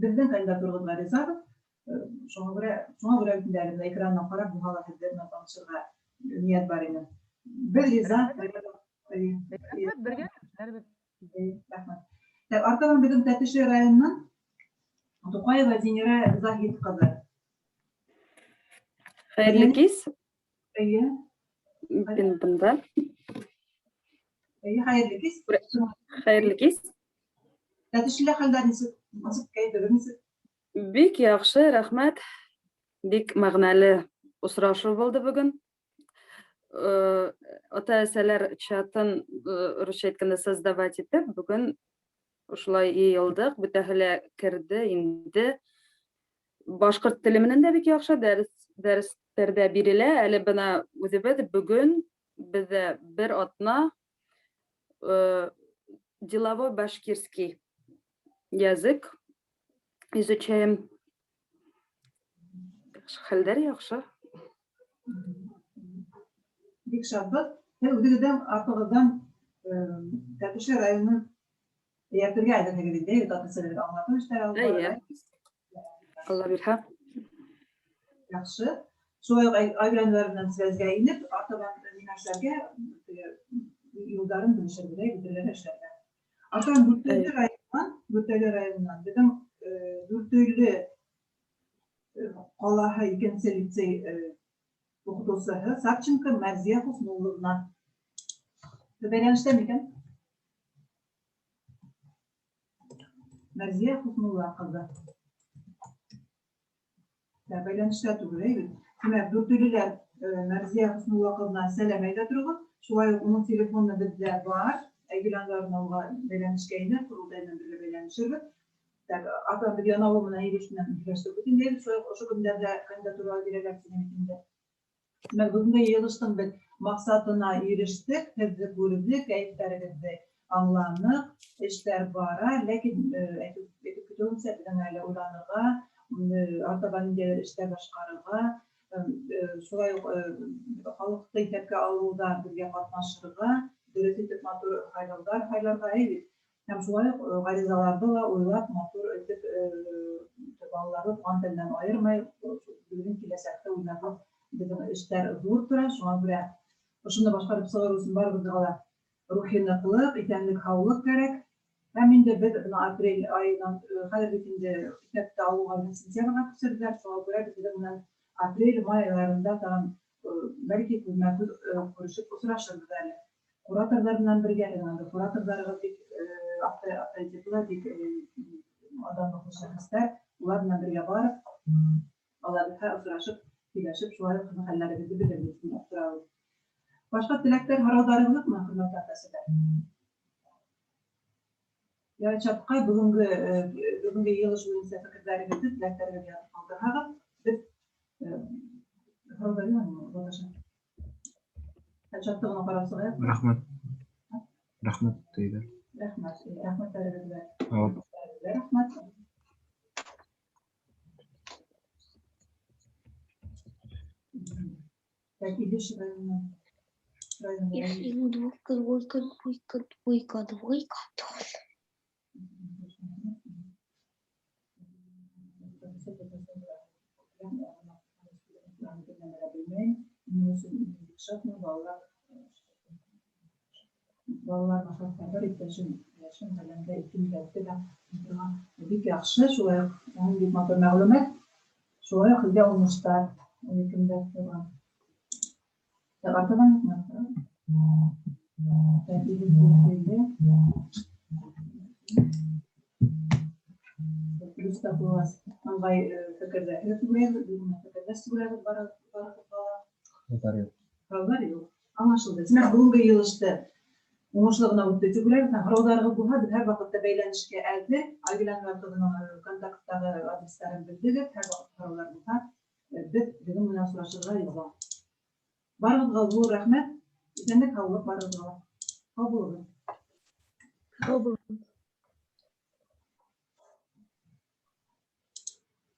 беҙҙең кандидатурабыҙға ризабыҙ. Шуңа күрә, шуңа күрә бит инде әле бына экраннан ҡарап булһа ла һеҙҙең менән танышырға ниәт бар ине. Беҙ риза. Рәхмәт, бергә эшләрбеҙ. Рәхмәт. Артабан беҙҙең Тәтешле районынан Туҡаева Зинира Заһит ҡыҙы. Хәйерле кис. Эйе. Мин бында. Эйе, хәйерле кис. Хәйерле кис. Тәтешледә хәлдәр нисек? Нисек кәйефегеҙ нисек? Бик яҡшы, рәхмәт. Бик мәғәнәле осрашыу булды бөгөн. Ата-әсәләр чатын, русча әйткәндә, создавать итеп, бөгөн ошолай йыйылдыҡ, бөтәһе лә керҙе инде. Башҡорт теле менән дә бик яҡшы дәрестәр ҙә бирелә. Әле бына үҙебеҙ бөгөн беҙҙә бер атна деловой башкирский язык изучаем. Хәлдәр яҡшы. Бик шатбыҙ. Һеҙ үҙегеҙҙең артығыҙҙан Тәтешле районын эйәртергә әҙерһегеҙ инде, ата-әсәләргә аңлатыу эштәре алып Эйе. Алла бирһә. Яҡшы. Шулай уҡ Айгөләнләр менән связьгә инеп, артабан нимә эшләргә, юлдарын белешергә, бөтөргә эшләргә. Артабан Дүртөйлө районынан беҙҙең Дүртөйлө ҡалаһы икенсе лицей уҡытыусыһы Савченко Мәрзиә Хуснулловна. Бәйләнештә микән? Мәрзиә Хуснулла ҡыҙы. Бәйләнештә түгел, әйбит. Тимәк, дүртөйлөләр Мәрзиә Хуснулла ҡыҙына сәләм әйтә тороғоҙ. Шулай уҡ уның телефоны беҙҙә бар. Айгөл Анваровна уға бәйләнешкә инер, ҡоролтай менән бергә бәйләнешербеҙ. Так, ата беҙ Яңауыл менән Илеш менән һөйләштек бит инде. Шулай уҡ ошо көндәрҙә кандидатуралар бирәләр тигән бит инде. Тимәк, бөгөнгө йыйылыштың беҙ маҡсатына ирештек, һеҙҙе күрҙек, кәйефтәрегеҙҙе аңланыҡ, эштәр бара, ләкин әйтеп китеүемсә, беҙҙең әле уйланырға, артабан ниндәйҙер эштәр башҡарырға, шулай уҡ халыҡты иҫәпкә алыуҙа беҙгә ҡатнашырға, дөрөҫ итеп матур һайлауҙар һайларға, әй бит. Һәм шулай уҡ ғаризаларҙы ла уйлап, матур итеп балаларҙы туған теленән айырмай, беҙҙең киләсәкте уйларлыҡ беҙҙең эштәр ҙур тора, шуңа күрә ошоно башҡарып сығарыу өсөн барыбыҙға ла рухи ныҡлыҡ, иҫәнлек, һаулыҡ кәрәк. Һәм инде беҙ бына апрель айынан, хәҙер бит инде иҫәпте алыуға сентябргә күсерҙеләр, шуңа күрә беҙ беҙҙең менән апрель, май айларында тағын бәлки күҙмә-күҙ күрешеп осрашырбыҙ әле. Кураторҙар менән бергә, һеҙҙең кураторҙарығыҙ бик авторитетлы, бик данлыҡлы шәхестәр, улар менән бергә барып, алар осрашып, һөйләшеп, шулай уҡ хәлләрегеҙҙе белербеҙ тип торабыҙ. Башҡа теләктәр, һорауҙарығыҙ юҡмы, хөрмәтле ата-әсәләр? Я чатҡа бөгөнгө йыйылыш буйынса фекерҙәрегеҙҙе, теләктәрегеҙҙе яҙып ҡалдырһағыҙ, беҙ һорауҙар юҡмы, Наташа? Чатты ғына ҡарап сығайыҡ. Рәхмәт. Рәхмәт, тейҙәр. Рәхмәт, рәхмәттәрегеҙгә. Һау. Рәхмәт. Так, Илеш районы. Районы. Их ему двойка, двойка, двойка, двойка, двойка, тоже. Балалар бер иптәшем яшем ғаләмдә ике милләтте лә торған. Бик яҡшы, шулай уҡ бик матур мәғлүмәт. Шулай уҡ һеҙгә уңыштар. Ул икемдә торған. Так, артабан Так, Илеш. Плюс та булас. Ыңғай фекерҙә. Фекерҙәш түгелбеҙ барыбыҙға ла. Һорауҙар юҡ. Һорауҙар юҡ. Аңлашылды. Тимәк, бөгөнгө йыйылышты уңышлы ғына үтте тип уйлайбыҙ. Һәм һорауҙарығыҙ булһа, беҙ һәр ваҡытта бәйләнешкә әҙер. Айгөл Әнүәр ҡыҙының контакттағы адрестарын белдегеҙ. Һәр ваҡыт һорауҙар булһа, беҙ беҙҙең менән осрашырға риза. Барығыҙға ҙур рәхмәт. Иҫәнлек, һаулыҡ барығыҙға ла. Һау булығыҙ. Һау булығыҙ.